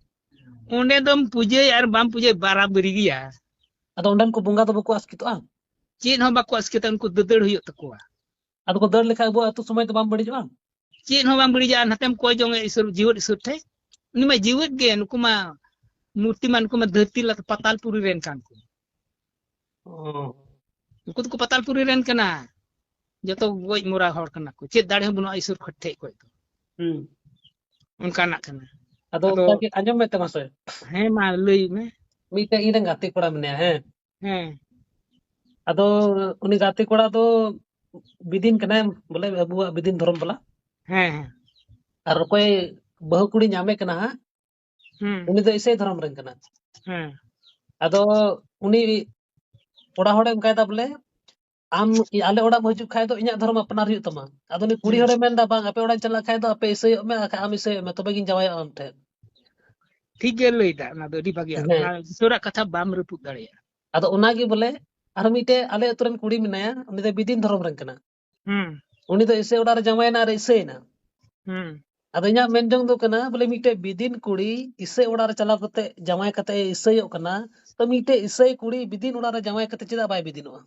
ᱚᱸᱰᱮ ᱫᱚᱢ ᱯᱩᱡᱟᱹᱭ ᱟᱨ ᱵᱟᱢ ᱯᱩᱡᱟᱹᱭ ᱵᱟᱨᱟᱵᱟᱹᱨᱤ ᱜᱮᱭᱟ᱾ ᱟᱫᱚ ᱚᱸᱰᱮᱱ ᱠᱚ ᱵᱚᱸᱜᱟ ᱫᱚ ᱵᱟᱠᱚ ᱟᱥᱠᱮᱛᱚᱜᱼᱟ? ᱪᱮᱫ ᱦᱚᱸ ᱵᱟᱠᱚ ᱟᱥᱠᱮᱛᱟ, ᱩᱱᱠᱩ ᱫᱟᱹᱫᱟᱹᱲ ᱦᱩᱭᱩᱜ ᱛᱟᱠᱚᱣᱟ᱾ ᱟᱫᱚ ᱠᱚ ᱫᱟᱹᱲ ᱞᱮᱠᱷᱟᱡ ᱟᱵᱚᱣᱟᱜ ᱟᱹᱛᱩ ᱥᱚᱢᱟᱡᱽ ᱫᱚ ᱵᱟᱝ ᱵᱟᱹᱲᱤᱡᱚᱜᱼᱟ? ᱪᱮᱫ ᱦᱚᱸ ᱵᱟᱝ ᱵᱟᱹᱲᱤᱡᱚᱜᱼᱟ, ᱱᱟᱛᱮᱢ ᱠᱚᱭ ᱡᱚᱝ ᱮ ᱤᱥᱚᱨ, ᱡᱤᱣᱮᱫ ᱤᱥᱚᱨ ᱴᱷᱮᱡ᱾ ᱩᱱᱤ ᱢᱟ ᱡᱤᱣᱮᱫ ᱜᱮ, ᱱᱩᱠᱩ ᱢᱟ ᱢᱩᱨᱛᱤ ᱢᱟ, ᱱᱩᱠᱩ ᱢᱟ ᱫᱷᱟᱹᱨᱛᱤ ᱞᱟᱛᱟᱨ ᱯᱟᱛᱟᱞ ᱯᱩᱨᱤ ᱨᱮᱱ ᱠᱟᱱ ᱠᱚ᱾ ᱚ᱾ ᱩᱱᱠᱩ ᱫᱚᱠᱚ ᱯᱟᱛᱟᱞ ᱯᱩᱨᱤ ᱨᱮᱱ ᱠᱟᱱᱟ, ᱡᱚᱛᱚ ᱜᱚᱡ ᱢᱚᱨᱟ ᱦᱚᱲ ᱠᱟᱱᱟ ᱠᱚ, ᱪᱮᱫ ᱫᱟᱲᱮ ᱦᱚᱸ ᱵᱟᱹᱱᱩᱜᱼᱟ ᱤᱥᱚᱨ ᱴᱷᱮᱡ ᱠᱷᱚᱡ ᱫᱚ᱾ ᱦᱩᱸ᱾ ᱚᱱᱠᱟᱱᱟᱜ ᱠᱟᱱᱟ᱾ ᱟᱫᱚ ᱟᱫᱚ ᱚᱱᱠᱟ ᱜᱮ, ᱟᱸᱡᱚᱢ ᱢᱮ ᱛᱟᱢᱟ ᱥᱮ᱾ ᱦᱮᱸ, ᱢᱟ ᱞᱟᱹᱭ ᱢᱮ᱾ ᱢᱤᱫᱴᱮᱡ ᱤᱧ ᱨᱮᱱ ᱜᱟᱛᱮ ᱠᱚᱲᱟ ᱢᱮᱱᱟᱭᱟ, ᱦᱮᱸ᱾ ᱦᱮᱸ᱾ ᱟᱫᱚ ᱩᱱᱤ ᱜᱟᱛᱮ ᱠᱚᱲᱟ ᱫᱚ ᱵᱤᱫᱤᱱ ᱠᱟᱱᱟᱭ, ᱵᱚᱞᱮ ᱟᱵᱚᱣᱟᱜ ᱵᱤᱫᱤᱱ ᱫᱷᱚᱨᱚᱢ ᱵᱟᱞᱟ᱾ ᱦᱮᱸ, ᱦᱮᱸ᱾ ᱟᱨ ᱚᱠᱚᱭ ᱵᱟᱹᱦᱩ ᱠᱩᱲᱤ ᱧᱟᱢᱮ ᱠᱟᱱᱟ ᱦᱟᱸᱜ, ᱦᱩᱸ᱾ ᱩᱱᱤ ᱫᱚ ᱤᱥᱟᱹᱭ ᱫᱷᱚᱨᱚᱢ ᱨᱮᱱ ᱠᱟᱱᱟ᱾ ᱦᱮᱸ᱾ ᱟᱫᱚ ᱩᱱᱤ ᱚᱲᱟᱜ ᱦᱚᱲᱮ ᱚᱱᱠᱟᱭᱮᱫᱟ ᱵᱚᱞᱮ, ᱟᱢ ᱟᱞᱮ ᱚᱲᱟᱜ ᱮᱢ ᱦᱤᱡᱩᱜ ᱠᱷᱟᱡ ᱫᱚ ᱤᱧᱟᱹᱜ ᱫᱷᱚᱨᱚᱢ ᱟᱯᱱᱟᱨ ᱦᱩᱭᱩᱜ ᱛᱟᱢᱟ᱾ ᱟᱫᱚ ᱩᱱᱤ ᱠᱩᱲᱤ ᱦᱩᱸ᱾ ᱦᱚᱲᱮ ᱢᱮᱱᱫᱟ, "ᱵᱟᱝ, ᱟᱯᱮ ᱚᱲᱟᱜ ᱤᱧ ᱪᱟᱞᱟᱜ ᱠᱷᱟᱡ ᱫᱚ ᱟᱯᱮ ᱤᱥᱟᱹᱭᱚᱜ ᱢᱮ, ᱟᱨ ᱵᱟᱠᱷᱟᱡ ᱟᱢ ᱤᱥᱟᱹᱭᱚᱜ ᱢᱮ, ᱛᱚᱵᱮ ᱜᱤᱧ ᱡᱟᱶᱟᱭᱚᱜᱼᱟ ᱟᱢ ᱴᱷᱮᱱ᱾" ᱴᱷᱤᱠ ᱜᱮ ᱞᱟᱹᱭᱫᱟ, ᱚᱱᱟ ᱫᱚ ᱟᱹᱰᱤ ᱵᱷᱟᱜᱮ᱾ ᱦᱮᱸ᱾ ᱚᱱᱟ ᱤᱥᱚᱨᱟᱜ ᱠᱟᱛᱷᱟ ᱵᱟᱢ ᱨᱟᱹᱯᱩᱫ ᱫᱟᱲᱮᱭᱟᱜᱼᱟ᱾ ᱟᱫᱚ ᱚᱱᱟᱜᱮ ᱵᱚᱞᱮ, ᱟᱨ ᱢᱤᱫᱴᱮᱡ ᱟᱞᱮ ᱟᱹᱛᱩ ᱨᱮᱱ ᱠᱩᱲᱤ ᱢᱮᱱᱟᱭᱟ, ᱩᱱᱤ ᱫᱚ ᱵᱤᱫᱤᱱ ᱫᱷᱚᱨᱚᱢ ᱨᱮᱱ ᱠᱟᱱᱟ᱾ ᱦᱩᱸ᱾ ᱩᱱᱤ ᱫᱚ ᱤᱥᱟᱹᱭ ᱚᱲᱟᱜ ᱨᱮ ᱡᱟᱶᱟᱭᱮᱱᱟ ᱟᱨ ᱤᱥᱟᱹᱭᱮᱱᱟ᱾ ᱦᱩᱸ᱾ ᱟᱫᱚ ᱤᱧᱟᱹᱜ ᱢᱮᱱ ᱡᱚᱝ ᱫᱚ ᱠᱟᱱᱟ, ᱵᱚᱞᱮ ᱢᱤᱫᱴᱮᱡ ᱵᱤᱫᱤᱱ ᱠᱩᱲᱤ ᱤᱥᱟᱹᱭ ᱚᱲᱟᱜ ᱨᱮ ᱪᱟᱞᱟᱣ ᱠᱟᱛᱮ, ᱡᱟᱶᱟᱭ ᱠᱟᱛᱮ ᱮ ᱤᱥᱟᱹᱭᱚᱜ ᱠᱟᱱᱟ, ᱛᱚ ᱢᱤᱫᱴᱮᱡ ᱤᱥᱟᱹᱭ ᱠᱩᱲᱤ ᱵᱤᱫᱤᱱ ᱚᱲᱟᱜ ᱨᱮ ᱡᱟᱶᱟᱭ ᱠᱟᱛᱮ ᱪᱮᱫᱟᱜ ᱵᱟᱭ ᱵᱤᱫᱤᱱᱚᱜᱼᱟ?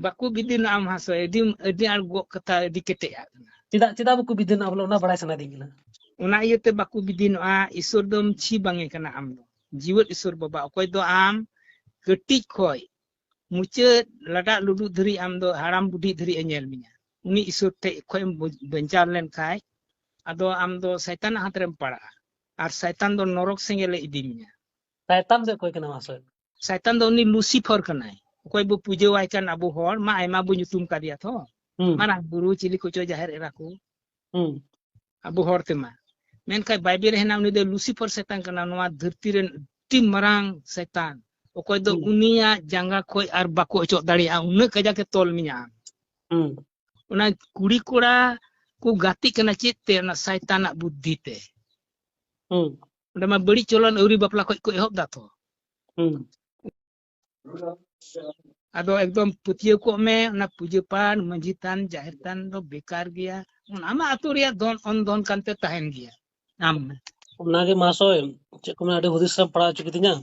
ᱵᱟᱠᱚ ᱵᱤᱫᱤᱱᱚᱜᱼᱟ ᱢᱟᱦᱟᱥᱚᱭ, ᱟᱹᱰᱤ, ᱟᱹᱰᱤ ᱟᱸᱴ ᱜᱚᱜ ᱠᱟᱛᱷᱟ, ᱟᱹᱰᱤ ᱠᱮᱴᱮᱡ ᱟᱜ ᱠᱟᱱᱟ᱾ ᱪᱮᱫᱟᱜ, ᱪᱮᱫᱟᱜ ᱵᱟᱠᱚ ᱵᱤᱫᱤᱱᱚᱜᱼᱟ ᱵᱚᱞᱮ, ᱚᱱᱟ ᱵᱟᱲᱟᱭ ᱥᱟᱱᱟᱭᱮᱫᱤᱧ ᱠᱟᱱᱟ᱾ ᱚᱱᱟ ᱤᱭᱟᱹᱛᱮ ᱵᱟᱠᱚ ᱵᱤᱫᱤᱱᱚᱜᱼᱟ, ᱤᱥᱚᱨ ᱫᱚᱢ ᱪᱷᱤ ᱵᱟᱝᱮ ᱠᱟᱱᱟ ᱟᱢ ᱫᱚ᱾ ᱡᱤᱣᱮᱫ ᱤᱥᱚᱨ ᱵᱟᱵᱟ, ᱚᱠᱚᱭ ᱫᱚ ᱟᱢ ᱠᱟᱹᱴᱤᱡ ᱠᱷᱚᱡ ᱢᱩᱪᱟᱹᱫ ᱞᱟᱰᱟᱜ ᱞᱩᱰᱩᱜ ᱫᱷᱟᱹᱨᱤᱡ, ᱟᱢ ᱫᱚ ᱦᱟᱲᱟᱢ ᱵᱩᱰᱷᱤ ᱫᱷᱟᱹᱨᱤᱡ ᱮ ᱧᱮᱞ ᱢᱮᱭᱟ᱾ ᱩᱱᱤ ᱤᱥᱚᱨ ᱴᱷᱮᱡ ᱠᱷᱚᱡ ᱮᱢ ᱵᱩᱡ-, ᱵᱟᱧᱪᱟᱣ ᱞᱮᱱ ᱠᱷᱟᱡ, ᱟᱫᱚ ᱟᱢ ᱫᱚ ᱥᱟᱭᱛᱟᱱᱟᱜ ᱦᱟᱛ ᱨᱮᱢ ᱯᱟᱲᱟᱜᱼᱟ᱾ ᱟᱨ ᱥᱟᱭᱛᱟᱱ ᱫᱚ ᱱᱚᱨᱚᱠ ᱥᱮᱸᱜᱮᱞ ᱮ ᱤᱫᱤ ᱢᱮᱭᱟ᱾ ᱥᱟᱭᱛᱟᱱ ᱫᱚ ᱚᱠᱚᱭ ᱠᱟᱱᱟ ᱢᱟᱥᱮ? ᱥᱟᱭᱛᱟᱱ ᱫᱚ ᱩᱱᱤ ᱞᱩᱥᱤᱯᱷᱚᱨ ᱠᱟᱱᱟᱭ, ᱚᱠᱚᱭ ᱵᱚ ᱯᱩᱡᱟᱹᱣᱟᱭ ᱠᱟᱱ ᱟᱵᱚ ᱦᱚᱲ ᱢᱟ, ᱟᱭᱢᱟ ᱵᱚ ᱧᱩᱛᱩᱢ ᱠᱟᱫᱮᱭᱟ ᱛᱚ, ᱦᱩᱸ᱾ ᱢᱟᱨᱟᱝ ᱵᱩᱨᱩ, ᱪᱤᱞᱤ ᱠᱚᱪᱚ ᱡᱟᱦᱮᱨ ᱮᱨᱟ ᱠᱚ᱾ ᱦᱩᱸ᱾ ᱟᱵᱚ ᱦᱚᱲ ᱛᱮᱢᱟ᱾ ᱢᱮᱱᱠᱷᱟᱱ ᱵᱟᱭᱵᱮᱞ ᱨᱮ ᱦᱮᱱᱟᱜ, ᱩᱱᱤ ᱫᱚ ᱞᱩᱥᱤᱯᱷᱚᱨ ᱥᱟᱭᱛᱟᱱ ᱠᱟᱱᱟ, ᱱᱚᱣᱟ ᱫᱷᱟᱹᱨᱛᱤ ᱨᱮᱱ ᱟᱹᱰᱤ ᱢᱟᱨᱟᱝ ᱥᱟᱭᱛᱟᱱ, ᱚᱠᱚᱭ ᱫᱚ ᱦᱩᱸ᱾ ᱩᱱᱤᱭᱟᱜ ᱡᱟᱸᱜᱟ ᱠᱷᱚᱡ ᱟᱨ ᱵᱟᱠᱚ ᱚᱪᱚᱜ ᱫᱟᱲᱮᱭᱟᱜᱼᱟ, ᱩᱱᱟᱹᱜ ᱠᱟᱡᱟᱠ ᱮ ᱛᱚᱞ ᱢᱮᱭᱟ ᱟᱢ᱾ ᱦᱩᱸ᱾ ᱚᱱᱟ ᱠᱩᱲᱤ ᱠᱚᱲᱟ ᱠᱚ ᱜᱟᱛᱮᱜ ᱠᱟᱱᱟ ᱪᱮᱫ ᱛᱮ? ᱚᱱᱟ ᱥᱟᱭᱛᱟᱱᱟᱜ ᱵᱩᱫᱽᱫᱷᱤ ᱛᱮ᱾ ᱦᱩᱸ᱾ ᱚᱸᱰᱮ ᱢᱟ ᱵᱟᱹᱲᱤᱡ ᱪᱚᱞᱚᱱ ᱟᱹᱣᱨᱤ ᱵᱟᱯᱞᱟ ᱠᱷᱚᱡ ᱠᱚ ᱮᱦᱚᱵ ᱫᱟ ᱛᱚ᱾ ᱦᱩᱸ᱾ ᱟᱫᱚ ᱮᱠᱫᱚᱢ ᱯᱟᱹᱛᱭᱟᱹᱣ ᱠᱚᱜ ᱢᱮ, ᱚᱱᱟ ᱯᱩᱡᱟᱹ ᱯᱟᱴ, ᱢᱟᱹᱡᱷᱤ ᱛᱷᱟᱱ, ᱡᱟᱦᱮᱨ ᱛᱷᱟᱱ ᱫᱚ ᱵᱮᱠᱟᱨ ᱜᱮᱭᱟ᱾ ᱚᱱᱟ ᱢᱟ ᱟᱹᱛᱩ ᱨᱮᱭᱟᱜ ᱫᱷᱚᱱ, ᱚᱱ ᱫᱷᱚᱱ ᱠᱟᱱᱛᱮ ᱛᱟᱦᱮᱱ ᱜᱮᱭᱟ᱾ ᱟᱢ ᱢᱮ᱾ ᱚᱱᱟᱜᱮ ᱢᱟᱦᱟᱥᱚᱭ, ᱪᱮᱫ ᱠᱚ ᱢᱮᱱᱟ, ᱟᱹᱰᱤ ᱦᱩᱫᱤᱥ ᱨᱮᱢ ᱯᱟᱲᱟᱣ ᱦᱚᱪᱚ ᱠᱤᱫᱤᱧᱟ᱾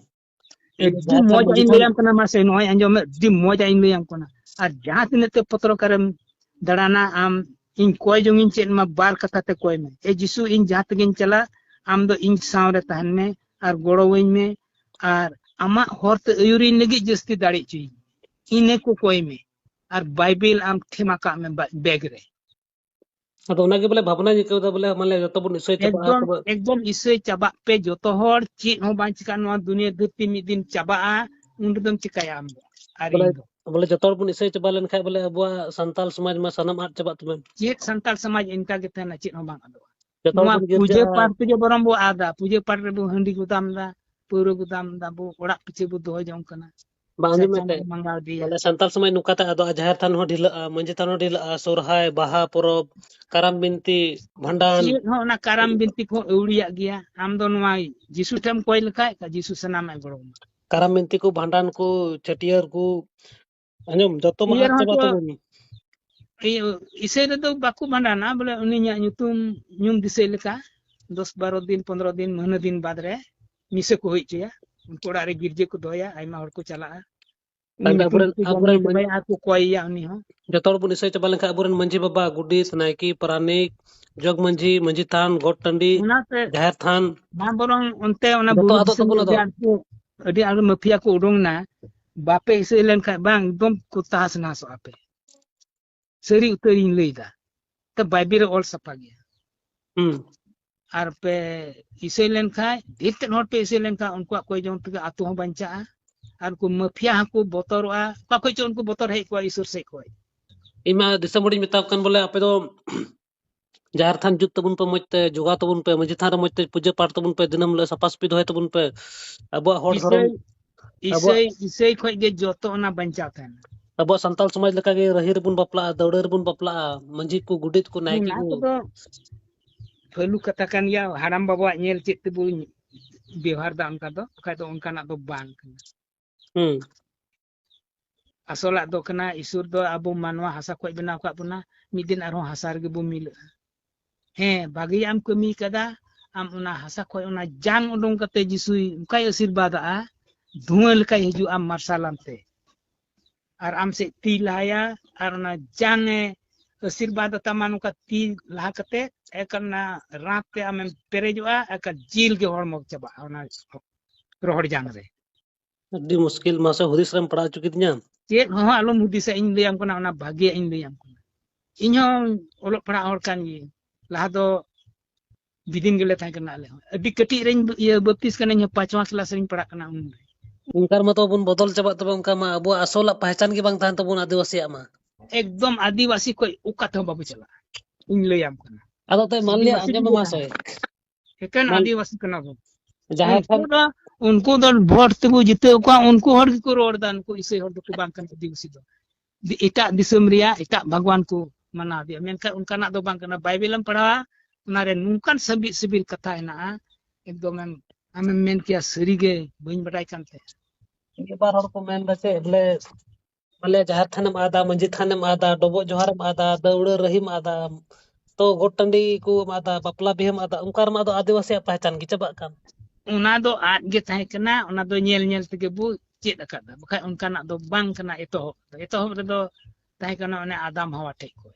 ᱤᱧ ᱟᱹᱰᱤ ᱡᱟᱦᱮᱨ ᱛᱷᱟᱱ ᱢᱚᱡᱽ ᱢᱟᱹᱡᱷᱤ ᱤᱧ ᱛᱷᱟᱱ ᱞᱟᱹᱭᱟᱢ ᱠᱟᱱᱟ, ᱢᱟᱥᱮ ᱱᱚᱜᱼᱚᱭ ᱟᱸᱡᱚᱢ ᱢᱮ, ᱟᱹᱰᱤ ᱢᱚᱡᱽ ᱤᱧ ᱞᱟᱹᱭᱟᱢ ᱠᱟᱱᱟ᱾ ᱟᱨ ᱡᱟᱦᱟᱸ ᱛᱤᱱᱟᱹᱜ ᱛᱮ ᱯᱚᱛᱨᱚᱠᱟᱨᱮᱢ ᱫᱟᱬᱟᱱᱟ, ᱟᱢ ᱤᱧ ᱠᱚᱭ ᱡᱚᱝ ᱤᱧ ᱪᱮᱫ ᱢᱟ, ᱵᱟᱨ ᱠᱟᱛᱷᱟ ᱛᱮ ᱠᱚᱭ ᱢᱮ, "ᱮ ᱡᱤᱥᱩ, ᱤᱧ ᱡᱟᱦᱟᱸ ᱛᱮᱜᱮᱧ ᱪᱟᱞᱟᱜ, ᱟᱢ ᱫᱚ ᱤᱧ ᱥᱟᱶ ᱨᱮ ᱛᱟᱦᱮᱱ ᱢᱮ ᱟᱨ ᱜᱚᱲᱚᱣᱟᱹᱧ ᱢᱮ, ᱟᱨ ᱟᱢᱟᱜ ᱦᱚᱨ ᱛᱮ ᱟᱹᱭᱩᱨᱤᱧ ᱞᱟᱹᱜᱤᱫ ᱡᱟᱹᱥᱛᱤ ᱫᱟᱲᱮ ᱦᱚᱪᱚᱭᱤᱧ ᱢᱮ᱾" ᱤᱱᱟᱹ ᱠᱚ ᱠᱚᱭ ᱢᱮ ᱟᱨ ᱵᱟᱭᱵᱮᱞ ᱟᱢ ᱴᱷᱮᱢᱟ ᱠᱟᱜ ᱢᱮ ᱵᱟ-, ᱵᱮᱜᱽ ᱨᱮ᱾ ᱟᱫᱚ ᱚᱱᱟᱜᱮ ᱵᱚᱞᱮ ᱵᱷᱟᱵᱽᱱᱟᱧ ᱟᱹᱭᱠᱟᱹᱣ ᱮᱫᱟ, ᱵᱚᱞᱮ ᱢᱟᱱᱮ ᱡᱚᱛᱚ ᱵᱚᱱ ᱤᱥᱟᱹᱭ ᱪᱟᱵᱟᱜᱼᱟ ᱮᱠᱫᱚᱢ, ᱛᱚᱵᱮ᱾ ᱮᱠᱫᱚᱢ ᱤᱥᱟᱹᱭ ᱪᱟᱵᱟᱜ ᱯᱮ ᱡᱚᱛᱚ ᱦᱚᱲ, ᱪᱮᱫ ᱦᱚᱸ ᱵᱟᱝ ᱪᱤᱠᱟᱜᱼᱟ᱾ ᱱᱚᱣᱟ ᱫᱩᱱᱤᱭᱟᱹ ᱫᱷᱟᱹᱨᱛᱤ ᱢᱤᱫ ᱫᱤᱱ ᱪᱟᱵᱟᱜᱼᱟ, ᱩᱱ ᱨᱮᱫᱚᱢ ᱪᱤᱠᱟᱭᱟ ᱟᱢ ᱫᱚ ᱟᱨ ᱵᱚᱞᱮ, ᱤᱧ ᱫᱚ? ᱵᱚᱞᱮ ᱡᱚᱛᱚ ᱦᱚᱲ ᱵᱚᱱ ᱤᱥᱟᱹᱭ ᱪᱟᱵᱟ ᱞᱮᱱᱠᱷᱟᱡ ᱵᱚᱞᱮ ᱟᱵᱚᱣᱟᱜ ᱥᱟᱱᱛᱟᱞ ᱥᱚᱢᱟᱡᱽ ᱢᱟ ᱥᱟᱱᱟᱢ ᱟᱫ ᱪᱟᱵᱟᱜ ᱛᱟᱵᱚᱱ᱾ ᱪᱮᱫ ᱥᱟᱱᱛᱟᱲ ᱥᱚᱢᱟᱡᱽ ᱤᱱᱠᱟ ᱜᱮ ᱛᱟᱦᱮᱱᱟ, ᱪᱮᱫ ᱦᱚᱸ ᱵᱟᱝ ᱟᱫᱚᱜᱼᱟ᱾ ᱡᱚᱛᱚ ᱦᱚᱲ ᱱᱚᱣᱟ ᱵᱚᱱ ᱯᱩᱡᱟᱹ ᱜᱤᱨᱡᱟᱹᱜᱼᱟ᱾ ᱯᱟᱴ ᱛᱮᱜᱮ ᱵᱚᱨᱚᱝ ᱵᱚ ᱟᱫᱟ, ᱯᱩᱡᱟᱹ ᱯᱟᱴ ᱨᱮᱵᱚ ᱦᱟᱺᱰᱤ ᱜᱚᱫᱟᱢ ᱫᱟ, ᱯᱟᱹᱣᱨᱟᱹ ᱜᱚᱫᱟᱢ ᱫᱟ, ᱵᱚ ᱚᱲᱟᱜ ᱯᱤᱪᱷᱟᱹ ᱵᱚ ᱫᱚᱦᱚ ᱡᱚᱝ ᱠᱟᱱᱟ᱾ ᱵᱟᱝ, ᱟᱸᱡᱚᱢ ᱢᱮ ᱥᱟᱪᱟᱢ ᱮᱱᱛᱮᱫ, ᱵᱚ ᱢᱟᱸᱜᱟᱣ ᱤᱫᱤᱭᱟ᱾ ᱵᱚᱞᱮ ᱥᱟᱱᱛᱟᱞ ᱥᱚᱢᱟᱡᱽ ᱱᱚᱝᱠᱟ ᱛᱮ ᱟᱫᱚ ᱡᱟᱦᱮᱨ ᱛᱷᱟᱱ ᱦᱚᱸ ᱰᱷᱤᱞᱟᱹᱜᱼᱟ, ᱢᱟᱹᱡᱷᱤ ᱛᱷᱟᱱ ᱦᱚᱸ ᱰᱷᱤᱞᱟᱹᱜᱼᱟ, ᱥᱚᱨᱦᱟᱭ, ᱵᱟᱦᱟ ᱯᱚᱨᱚᱵᱽ, ᱠᱟᱨᱟᱢ ᱵᱤᱱᱛᱤ, ᱵᱷᱟᱸᱰᱟᱱ᱾ ᱪᱮᱫ ᱦᱚᱸ ᱚᱱᱟ ᱠᱟᱨᱟᱢ ᱵᱤᱱᱛᱤ ᱠᱚᱦᱚᱸ ᱟᱹᱣᱲᱤᱭᱟᱜ ᱜᱮᱭᱟ᱾ ᱟᱢ ᱫᱚ ᱱᱚᱣᱟ ᱡᱤᱥᱩ ᱴᱷᱮᱱ ᱠᱚᱭ ᱞᱮᱠᱷᱟᱡ ᱡᱤᱥᱩ ᱥᱟᱱᱟᱢᱟᱜ ᱜᱚᱲᱚ ᱟᱢᱟ᱾ ᱠᱟᱨᱟᱢ ᱵᱤᱱᱛᱤ ᱠᱚ, ᱵᱷᱟᱸᱰᱟᱱ ᱠᱚ, ᱪᱷᱟᱹᱴᱭᱟᱹᱨ ᱠᱚ, ᱟᱸᱡᱚᱢ, ᱡᱚᱛᱚ ᱢᱟ ᱤᱭᱟᱹ ᱟᱫ ᱨᱮᱦᱚᱸ ᱪᱟᱵᱟ ᱠᱚ, ᱛᱟᱵᱚᱱ᱾ ᱤᱭᱟᱹ, ᱤᱥᱟᱹᱭ ᱨᱮᱫᱚ ᱵᱟᱠᱚ ᱵᱷᱟᱸᱰᱟᱱᱟ, ᱵᱚᱞᱮ ᱩᱱᱤᱭᱟᱜ ᱧᱩᱛᱩᱢ ᱧᱩᱢ ᱫᱤᱥᱟᱹᱭ ᱞᱮᱠᱟ ᱫᱚᱥ ᱵᱟᱨᱚ ᱫᱤᱱ, ᱯᱚᱱᱫᱽᱨᱚ ᱫᱤᱱ, ᱢᱟᱹᱦᱱᱟᱹ ᱫᱤᱱ ᱵᱟᱫᱽ ᱨᱮ ᱢᱤᱥᱟᱹ ᱠᱚ ᱦᱩᱭ ᱦᱚᱪᱚᱭᱟ᱾ ᱩᱱᱠᱩ ᱚᱲᱟᱜ ᱨᱮ ᱜᱤᱨᱡᱟᱹ ᱠᱚ ᱫᱚᱦᱚᱭᱟ, ᱟᱭᱢᱟ ᱦᱚᱲ ᱠᱚ ᱪᱟᱞᱟᱜᱼᱟ᱾ ᱩᱱᱤ ᱛᱟᱦᱞᱮ ᱧᱩᱛᱩᱢ ᱟᱵᱚᱨᱮᱱ, ᱛᱮᱠᱚ ᱡᱚᱢ ᱟᱵᱚᱨᱮᱱ ᱧᱩ ᱪᱟᱵᱟᱭᱟ ᱟᱨ ᱠᱚ ᱠᱚᱭᱮᱭᱟ ᱩᱱᱤ ᱦᱚᱸ᱾ ᱡᱚᱛᱚ ᱦᱚᱲ ᱵᱚᱱ ᱤᱥᱟᱹᱭ ᱪᱟᱵᱟ ᱞᱮᱱᱠᱷᱟᱱ ᱟᱵᱚᱨᱮᱱ ᱢᱟᱹᱡᱷᱤ ᱵᱟᱵᱟ, ᱜᱚᱰᱮᱛ, ᱱᱟᱭᱠᱮ, ᱯᱟᱨᱟᱱᱤᱠ, ᱡᱚᱜᱽ ᱢᱟᱹᱡᱷᱤ, ᱢᱟᱹᱡᱷᱤ ᱛᱷᱟᱱ, ᱜᱚᱴ ᱴᱟᱺᱰᱤ, ᱚᱱᱟᱛᱮ ᱡᱟᱦᱮᱨ ᱛᱷᱟᱱ, ᱢᱟ ᱵᱚᱨᱚᱝ ᱚᱱᱛᱮ ᱚᱱᱟ ᱡᱚᱛᱚ ᱵᱩᱨᱩ ᱟᱫᱚᱜ ᱫᱤᱥᱚᱢ ᱛᱟᱵᱚᱱ ᱨᱮ ᱟᱫᱚ᱾ ᱟᱹᱰᱤ ᱟᱸᱴ ᱠᱚ, ᱟᱹᱰᱤ ᱟᱸᱴ ᱢᱟᱯᱷᱤᱭᱟ ᱠᱚ ᱩᱰᱩᱝ ᱮᱱᱟ᱾ ᱵᱟᱯᱮ ᱤᱥᱟᱹᱭ ᱞᱮᱱᱠᱷᱟᱱ ᱵᱟᱝ, ᱮᱠᱫᱚᱢ ᱠᱚ ᱛᱟᱦᱟᱥ ᱱᱟᱦᱟᱥᱚᱜᱼᱟ ᱯᱮ᱾ ᱥᱟᱹᱨᱤ ᱩᱛᱟᱹᱨᱤᱧ ᱞᱟᱹᱭᱫᱟ᱾ ᱛᱚ ᱵᱟᱭᱵᱮᱞ ᱨᱮ ᱚᱞ ᱥᱟᱯᱷᱟ ᱜᱮᱭᱟ᱾ ᱦᱩᱸ᱾ ᱟᱨ ᱯᱮ ᱤᱥᱟᱹᱭ ᱞᱮᱱᱠᱷᱟᱱ, ᱰᱷᱮᱨ ᱛᱮᱫ ᱦᱚᱲ ᱯᱮ ᱤᱥᱟᱹᱭ ᱞᱮᱱᱠᱷᱟᱱ, ᱩᱱᱠᱩᱣᱟᱜ ᱠᱚᱭ ᱡᱚᱝ ᱛᱮᱜᱮ ᱟᱹᱛᱩ ᱦᱚᱸ ᱵᱟᱧᱪᱟᱜᱼᱟ᱾ ᱟᱨ ᱩᱱᱠᱩ ᱢᱟᱯᱷᱤᱭᱟ ᱦᱚᱸᱠᱚ ᱵᱚᱛᱚᱨᱚᱜᱼᱟ, ᱚᱠᱟ ᱠᱷᱚᱡ ᱪᱚ ᱩᱱᱠᱩ ᱵᱚᱛᱚᱨ ᱦᱮᱡ ᱠᱚᱣᱟ ᱤᱥᱚᱨ ᱥᱮᱫ ᱠᱷᱚᱡ᱾ ᱤᱧ ᱢᱟ ᱫᱤᱥᱚᱢ ᱦᱚᱲᱤᱧ ᱢᱮᱛᱟ ᱠᱚ ᱠᱟᱱ, ᱵᱚᱞᱮ ᱟᱯᱮ ᱫᱚ ᱡᱟᱦᱮᱨ ᱛᱷᱟᱱ ᱡᱩᱛ ᱛᱟᱵᱚᱱ ᱯᱮ, ᱢᱚᱡᱽ ᱛᱮ ᱡᱚᱜᱟᱣ ᱛᱟᱵᱚᱱ ᱯᱮ, ᱢᱟᱹᱡᱷᱤ ᱛᱷᱟᱱ ᱨᱮ ᱢᱚᱡᱽ ᱛᱮ ᱯᱩᱡᱟᱹ ᱯᱟᱴ ᱛᱟᱵᱚᱱ ᱯᱮ, ᱫᱤᱱᱟᱹᱢ ᱦᱤᱞᱳᱜ ᱥᱟᱯᱷᱟ ᱥᱟᱹᱯᱷᱤ ᱫᱚᱦᱚᱭ ᱛᱟᱵᱚᱱ ᱯᱮ᱾ ᱟᱵᱚᱣᱟᱜ ᱦᱚᱲ ᱫᱷᱚᱨᱚᱢ, ᱤᱥᱟᱹᱭ, ᱟᱵᱚᱣᱟᱜ ᱤᱥᱟᱹᱭ, ᱤᱥᱟᱹᱭ ᱠᱷᱚᱡ ᱜᱮ ᱡᱚᱛᱚ ᱚᱱᱟ ᱵᱟᱧᱪᱟᱣ ᱛᱟᱦᱮᱱᱟ᱾ ᱟᱵᱚᱣᱟᱜ ᱥᱟᱱᱛᱟᱲ ᱥᱚᱢᱟᱡᱽ ᱞᱮᱠᱟᱜᱮ ᱨᱟᱹᱦᱤ ᱨᱮᱵᱚᱱ ᱵᱟᱯᱞᱟᱜᱼᱟ, ᱫᱟᱹᱣᱲᱟᱹ ᱨᱮᱵᱚᱱ ᱵᱟᱯᱞᱟᱜᱼᱟ, ᱢᱟᱹᱡᱷᱤ ᱠᱚ, ᱜᱚᱰᱮᱛ ᱠᱚ, ᱱᱟᱭᱠᱮ ᱚᱱᱟ ᱠᱚ᱾ ᱠᱚᱫᱚ ᱯᱷᱟᱹᱞᱩ ᱠᱟᱛᱷᱟ ᱠᱟᱱ ᱜᱮᱭᱟ᱾ ᱦᱟᱲᱟᱢ ᱵᱟᱵᱟᱣᱟᱜ ᱧᱮᱞ ᱪᱮᱫ ᱛᱮᱵᱚ ᱵᱮᱣᱦᱟᱨ ᱫᱟ ᱚᱱᱠᱟ ᱫᱚ, ᱵᱟᱠᱷᱟᱡ ᱫᱚ ᱚᱱᱠᱟᱱᱟᱜ ᱫᱚ ᱵᱟᱝ ᱠᱟᱱᱟ᱾ ᱦᱩᱸ᱾ ᱟᱥᱚᱞᱟᱜ ᱫᱚ ᱠᱟᱱᱟ, ᱤᱥᱚᱨ ᱫᱚ ᱟᱵᱚ ᱢᱟᱱᱣᱟ ᱦᱟᱥᱟ ᱠᱷᱚᱡ ᱵᱮᱱᱟᱣ ᱠᱟᱜ ᱵᱚᱱᱟ, ᱢᱤᱫ ᱫᱤᱱ ᱟᱨᱦᱚᱸ ᱦᱟᱥᱟ ᱨᱮᱜᱮ ᱵᱚ ᱢᱤᱞᱟᱹᱜᱼᱟ᱾ ᱦᱮᱸ, ᱵᱷᱟᱜᱮᱭᱟᱜ ᱮᱢ ᱠᱟᱹᱢᱤ ᱠᱟᱫᱟ, ᱟᱢ ᱚᱱᱟ ᱦᱟᱥᱟ ᱠᱷᱚᱡ ᱚᱱᱟ ᱡᱟᱝ ᱩᱰᱩᱝ ᱠᱟᱛᱮ ᱡᱤᱥᱩᱭ ᱚᱱᱠᱟᱭ ᱟᱥᱤᱨᱵᱟᱫᱟᱜᱼᱟ, ᱫᱷᱩᱣᱟᱹ ᱞᱮᱠᱟᱭ ᱦᱤᱡᱩᱜᱼᱟ ᱢᱟᱨᱥᱟᱞ ᱟᱱᱛᱮ᱾ ᱟᱨ ᱟᱢ ᱥᱮᱫ ᱛᱤ ᱞᱟᱦᱟᱭᱟ, ᱟᱨ ᱚᱱᱟ ᱡᱟᱝ ᱮ ᱟᱥᱤᱨᱵᱟᱫ ᱛᱟᱢᱟ, ᱱᱚᱝᱠᱟ ᱛᱤ ᱞᱟᱦᱟ ᱠᱟᱛᱮ ᱮᱠᱟᱞ ᱚᱱᱟ ᱨᱟᱸᱛ ᱛᱮ ᱟᱢᱮᱢ ᱯᱮᱨᱮᱡᱚᱜᱼᱟ, ᱮᱠᱟᱞ ᱡᱤᱞ ᱜᱮ ᱦᱚᱲᱢᱚ ᱪᱟᱵᱟᱜᱼᱟ ᱚᱱᱟ ᱨᱚᱦᱚᱲ ᱡᱟᱝ ᱨᱮ᱾ ᱟᱹᱰᱤ ᱢᱩᱥᱠᱤᱞ, ᱢᱟᱥᱮ ᱦᱩᱫᱤᱥ ᱨᱮᱢ ᱯᱟᱲᱟᱣ ᱦᱚᱪᱚ ᱠᱤᱫᱤᱧᱟ᱾ ᱪᱮᱫ ᱦᱚᱸ ᱟᱞᱚᱢ ᱦᱩᱫᱤᱥᱟ, ᱤᱧ ᱞᱟᱹᱭᱟᱢ ᱠᱟᱱᱟ, ᱚᱱᱟ ᱵᱷᱟᱜᱮᱭᱟᱜ ᱤᱧ ᱞᱟᱹᱭᱟᱢ ᱠᱟᱱᱟ᱾ ᱤᱧ ᱦᱚᱸ ᱚᱞᱚᱜ ᱯᱟᱲᱦᱟᱜ ᱦᱚᱲ ᱠᱟᱱ ᱜᱤᱭᱟᱹᱧ, ᱞᱟᱦᱟ ᱫᱚ ᱵᱤᱫᱤᱱ ᱜᱮᱞᱮ ᱛᱟᱦᱮᱸ ᱠᱟᱱᱟ ᱟᱞᱮ ᱦᱚᱸ᱾ ᱟᱹᱰᱤ ᱠᱟᱹᱴᱤᱡ ᱨᱮᱧ ᱤᱭᱟᱹ ᱵᱟᱯᱛᱤᱥ ᱠᱟᱱᱟ, ᱤᱧ ᱦᱚᱸ ᱯᱟᱸᱪᱣᱟ ᱠᱞᱟᱥ ᱨᱤᱧ ᱯᱟᱲᱦᱟᱜ ᱠᱟᱱᱟ ᱩᱱ ᱨᱮ᱾ ᱚᱱᱠᱟ ᱨᱮ ᱢᱟᱛᱚ ᱵᱚᱱ ᱵᱚᱫᱚᱞ ᱪᱟᱵᱟᱜ ᱛᱟᱵᱚᱱ, ᱚᱱᱠᱟ ᱢᱟ ᱟᱵᱚᱣᱟᱜ ᱟᱥᱚᱞᱟᱜ ᱯᱟᱦᱪᱟᱱ ᱜᱮ ᱵᱟᱝ ᱛᱟᱦᱮᱱ ᱛᱟᱵᱚᱱ ᱟᱹᱫᱤᱵᱟᱹᱥᱤᱭᱟᱜ ᱢᱟ᱾ ᱮᱠᱫᱚᱢ ᱟᱹᱫᱤᱵᱟᱹᱥᱤ ᱠᱷᱚᱡ ᱚᱠᱟ ᱛᱮᱦᱚᱸ ᱵᱟᱵᱚ ᱪᱟᱞᱟᱜᱼᱟ, ᱤᱧ ᱞᱟᱹᱭᱟᱢ ᱠᱟᱱᱟ᱾ ᱟᱫᱚ ᱛᱚ ᱢᱟᱱᱞᱤᱭᱟ, ᱟᱹᱫᱤᱵᱟᱹᱥᱤ ᱟᱸᱡᱚᱢ ᱢᱮ ᱜᱮᱵᱚ ᱢᱟᱦᱟᱥᱚᱭ, ᱮᱠᱮᱱ ᱢᱟᱱ- ᱟᱹᱫᱤᱵᱟᱹᱥᱤ ᱠᱟᱱᱟ ᱵᱚ᱾ ᱡᱟᱦᱮᱨ ᱩᱱᱠᱩ ᱛᱷᱟᱱ ᱫᱚ, ᱩᱱᱠᱩ ᱫᱚ ᱵᱷᱳᱴ ᱛᱮᱵᱚ ᱡᱤᱛᱟᱹᱣ ᱠᱚᱣᱟ, ᱩᱱᱠᱩ ᱦᱚᱲ ᱜᱮᱠᱚ ᱨᱚᱲ ᱮᱫᱟ, ᱩᱱᱠᱩ ᱤᱥᱟᱹᱭ ᱦᱚᱲ ᱫᱚᱠᱚ ᱵᱟᱝ ᱠᱟᱱᱟ ᱟᱹᱫᱤᱵᱟᱹᱥᱤ ᱫᱚ᱾ ᱫᱤ-, ᱮᱴᱟᱜ ᱫᱤᱥᱚᱢ ᱨᱮᱭᱟᱜ ᱮᱴᱟᱜ ᱵᱷᱟᱜᱽᱣᱟᱱ ᱠᱚ ᱢᱟᱱᱟᱣ ᱤᱫᱤᱭᱟ, ᱢᱮᱱᱠᱷᱟᱱ ᱚᱱᱠᱟᱱᱟᱜ ᱫᱚ ᱵᱟᱝ ᱠᱟᱱᱟ᱾ ᱵᱟᱭᱵᱮᱞ ᱮᱢ ᱯᱟᱲᱦᱟᱣᱟ, ᱚᱱᱟᱨᱮ ᱱᱚᱝᱠᱟᱱ ᱥᱟᱹᱵᱤᱡ ᱥᱤᱵᱤᱞ ᱠᱟᱛᱷᱟ ᱦᱮᱱᱟᱜᱼᱟ, ᱮᱠᱫᱚᱢ ᱮᱢ, ᱟᱢᱮᱢ ᱢᱮᱱ ᱠᱮᱭᱟ ᱥᱟᱹᱨᱤᱜᱮ ᱵᱟᱹᱧ ᱵᱟᱰᱟᱭ ᱠᱟᱱ ᱛᱟᱦᱮᱸᱫ᱾ ᱢᱤᱫ ᱵᱟᱨ ᱦᱚᱲ ᱠᱚ ᱢᱮᱱ ᱫᱟ ᱪᱮᱫ ᱵᱚᱞᱮ, ᱵᱚᱞᱮ ᱡᱟᱦᱮᱨ ᱛᱷᱟᱱᱮᱢ ᱟᱫᱟ, ᱢᱟᱹᱡᱷᱤ ᱛᱷᱟᱱᱮᱢ ᱟᱫᱟ, ᱰᱚᱵᱚᱜ ᱡᱚᱦᱟᱨᱮᱢ ᱟᱫᱟ, ᱫᱟᱹᱣᱲᱟᱹ ᱨᱟᱹᱦᱤᱢ ᱟᱫᱟ, ᱛᱚ ᱜᱚᱴ ᱴᱟᱺᱰᱤ ᱠᱚᱢ ᱟᱫᱟ, ᱵᱟᱯᱞᱟ ᱵᱤᱦᱟᱹᱢ ᱟᱫᱟ, ᱚᱱᱠᱟ ᱨᱮᱢᱟ ᱟᱫᱚ ᱟᱹᱫᱤᱵᱟᱹᱥᱤᱭᱟᱜ ᱯᱟᱦᱪᱟᱱ ᱜᱮ ᱪᱟᱵᱟᱜ ᱠᱟᱱ᱾ ᱚᱱᱟ ᱫᱚ ᱟᱫ ᱜᱮ ᱛᱟᱦᱮᱸ ᱠᱟᱱᱟ, ᱚᱱᱟ ᱫᱚ ᱧᱮᱞ ᱧᱮᱞ ᱛᱮᱜᱮ ᱵᱚ ᱪᱮᱫ ᱟᱠᱟᱫᱟ, ᱵᱟᱠᱷᱟᱡ ᱚᱱᱠᱟᱱᱟᱜ ᱫᱚ ᱵᱟᱝ ᱠᱟᱱᱟ᱾ ᱮᱛᱚᱦᱚᱵ ᱫᱚ, ᱮᱛᱚᱦᱚᱵ ᱨᱮᱫᱚ ᱛᱟᱦᱮᱸ ᱠᱟᱱᱟ ᱚᱱᱮ ᱟᱫᱟᱢ ᱦᱟᱣᱟ ᱴᱷᱮᱡ ᱠᱷᱚᱡ᱾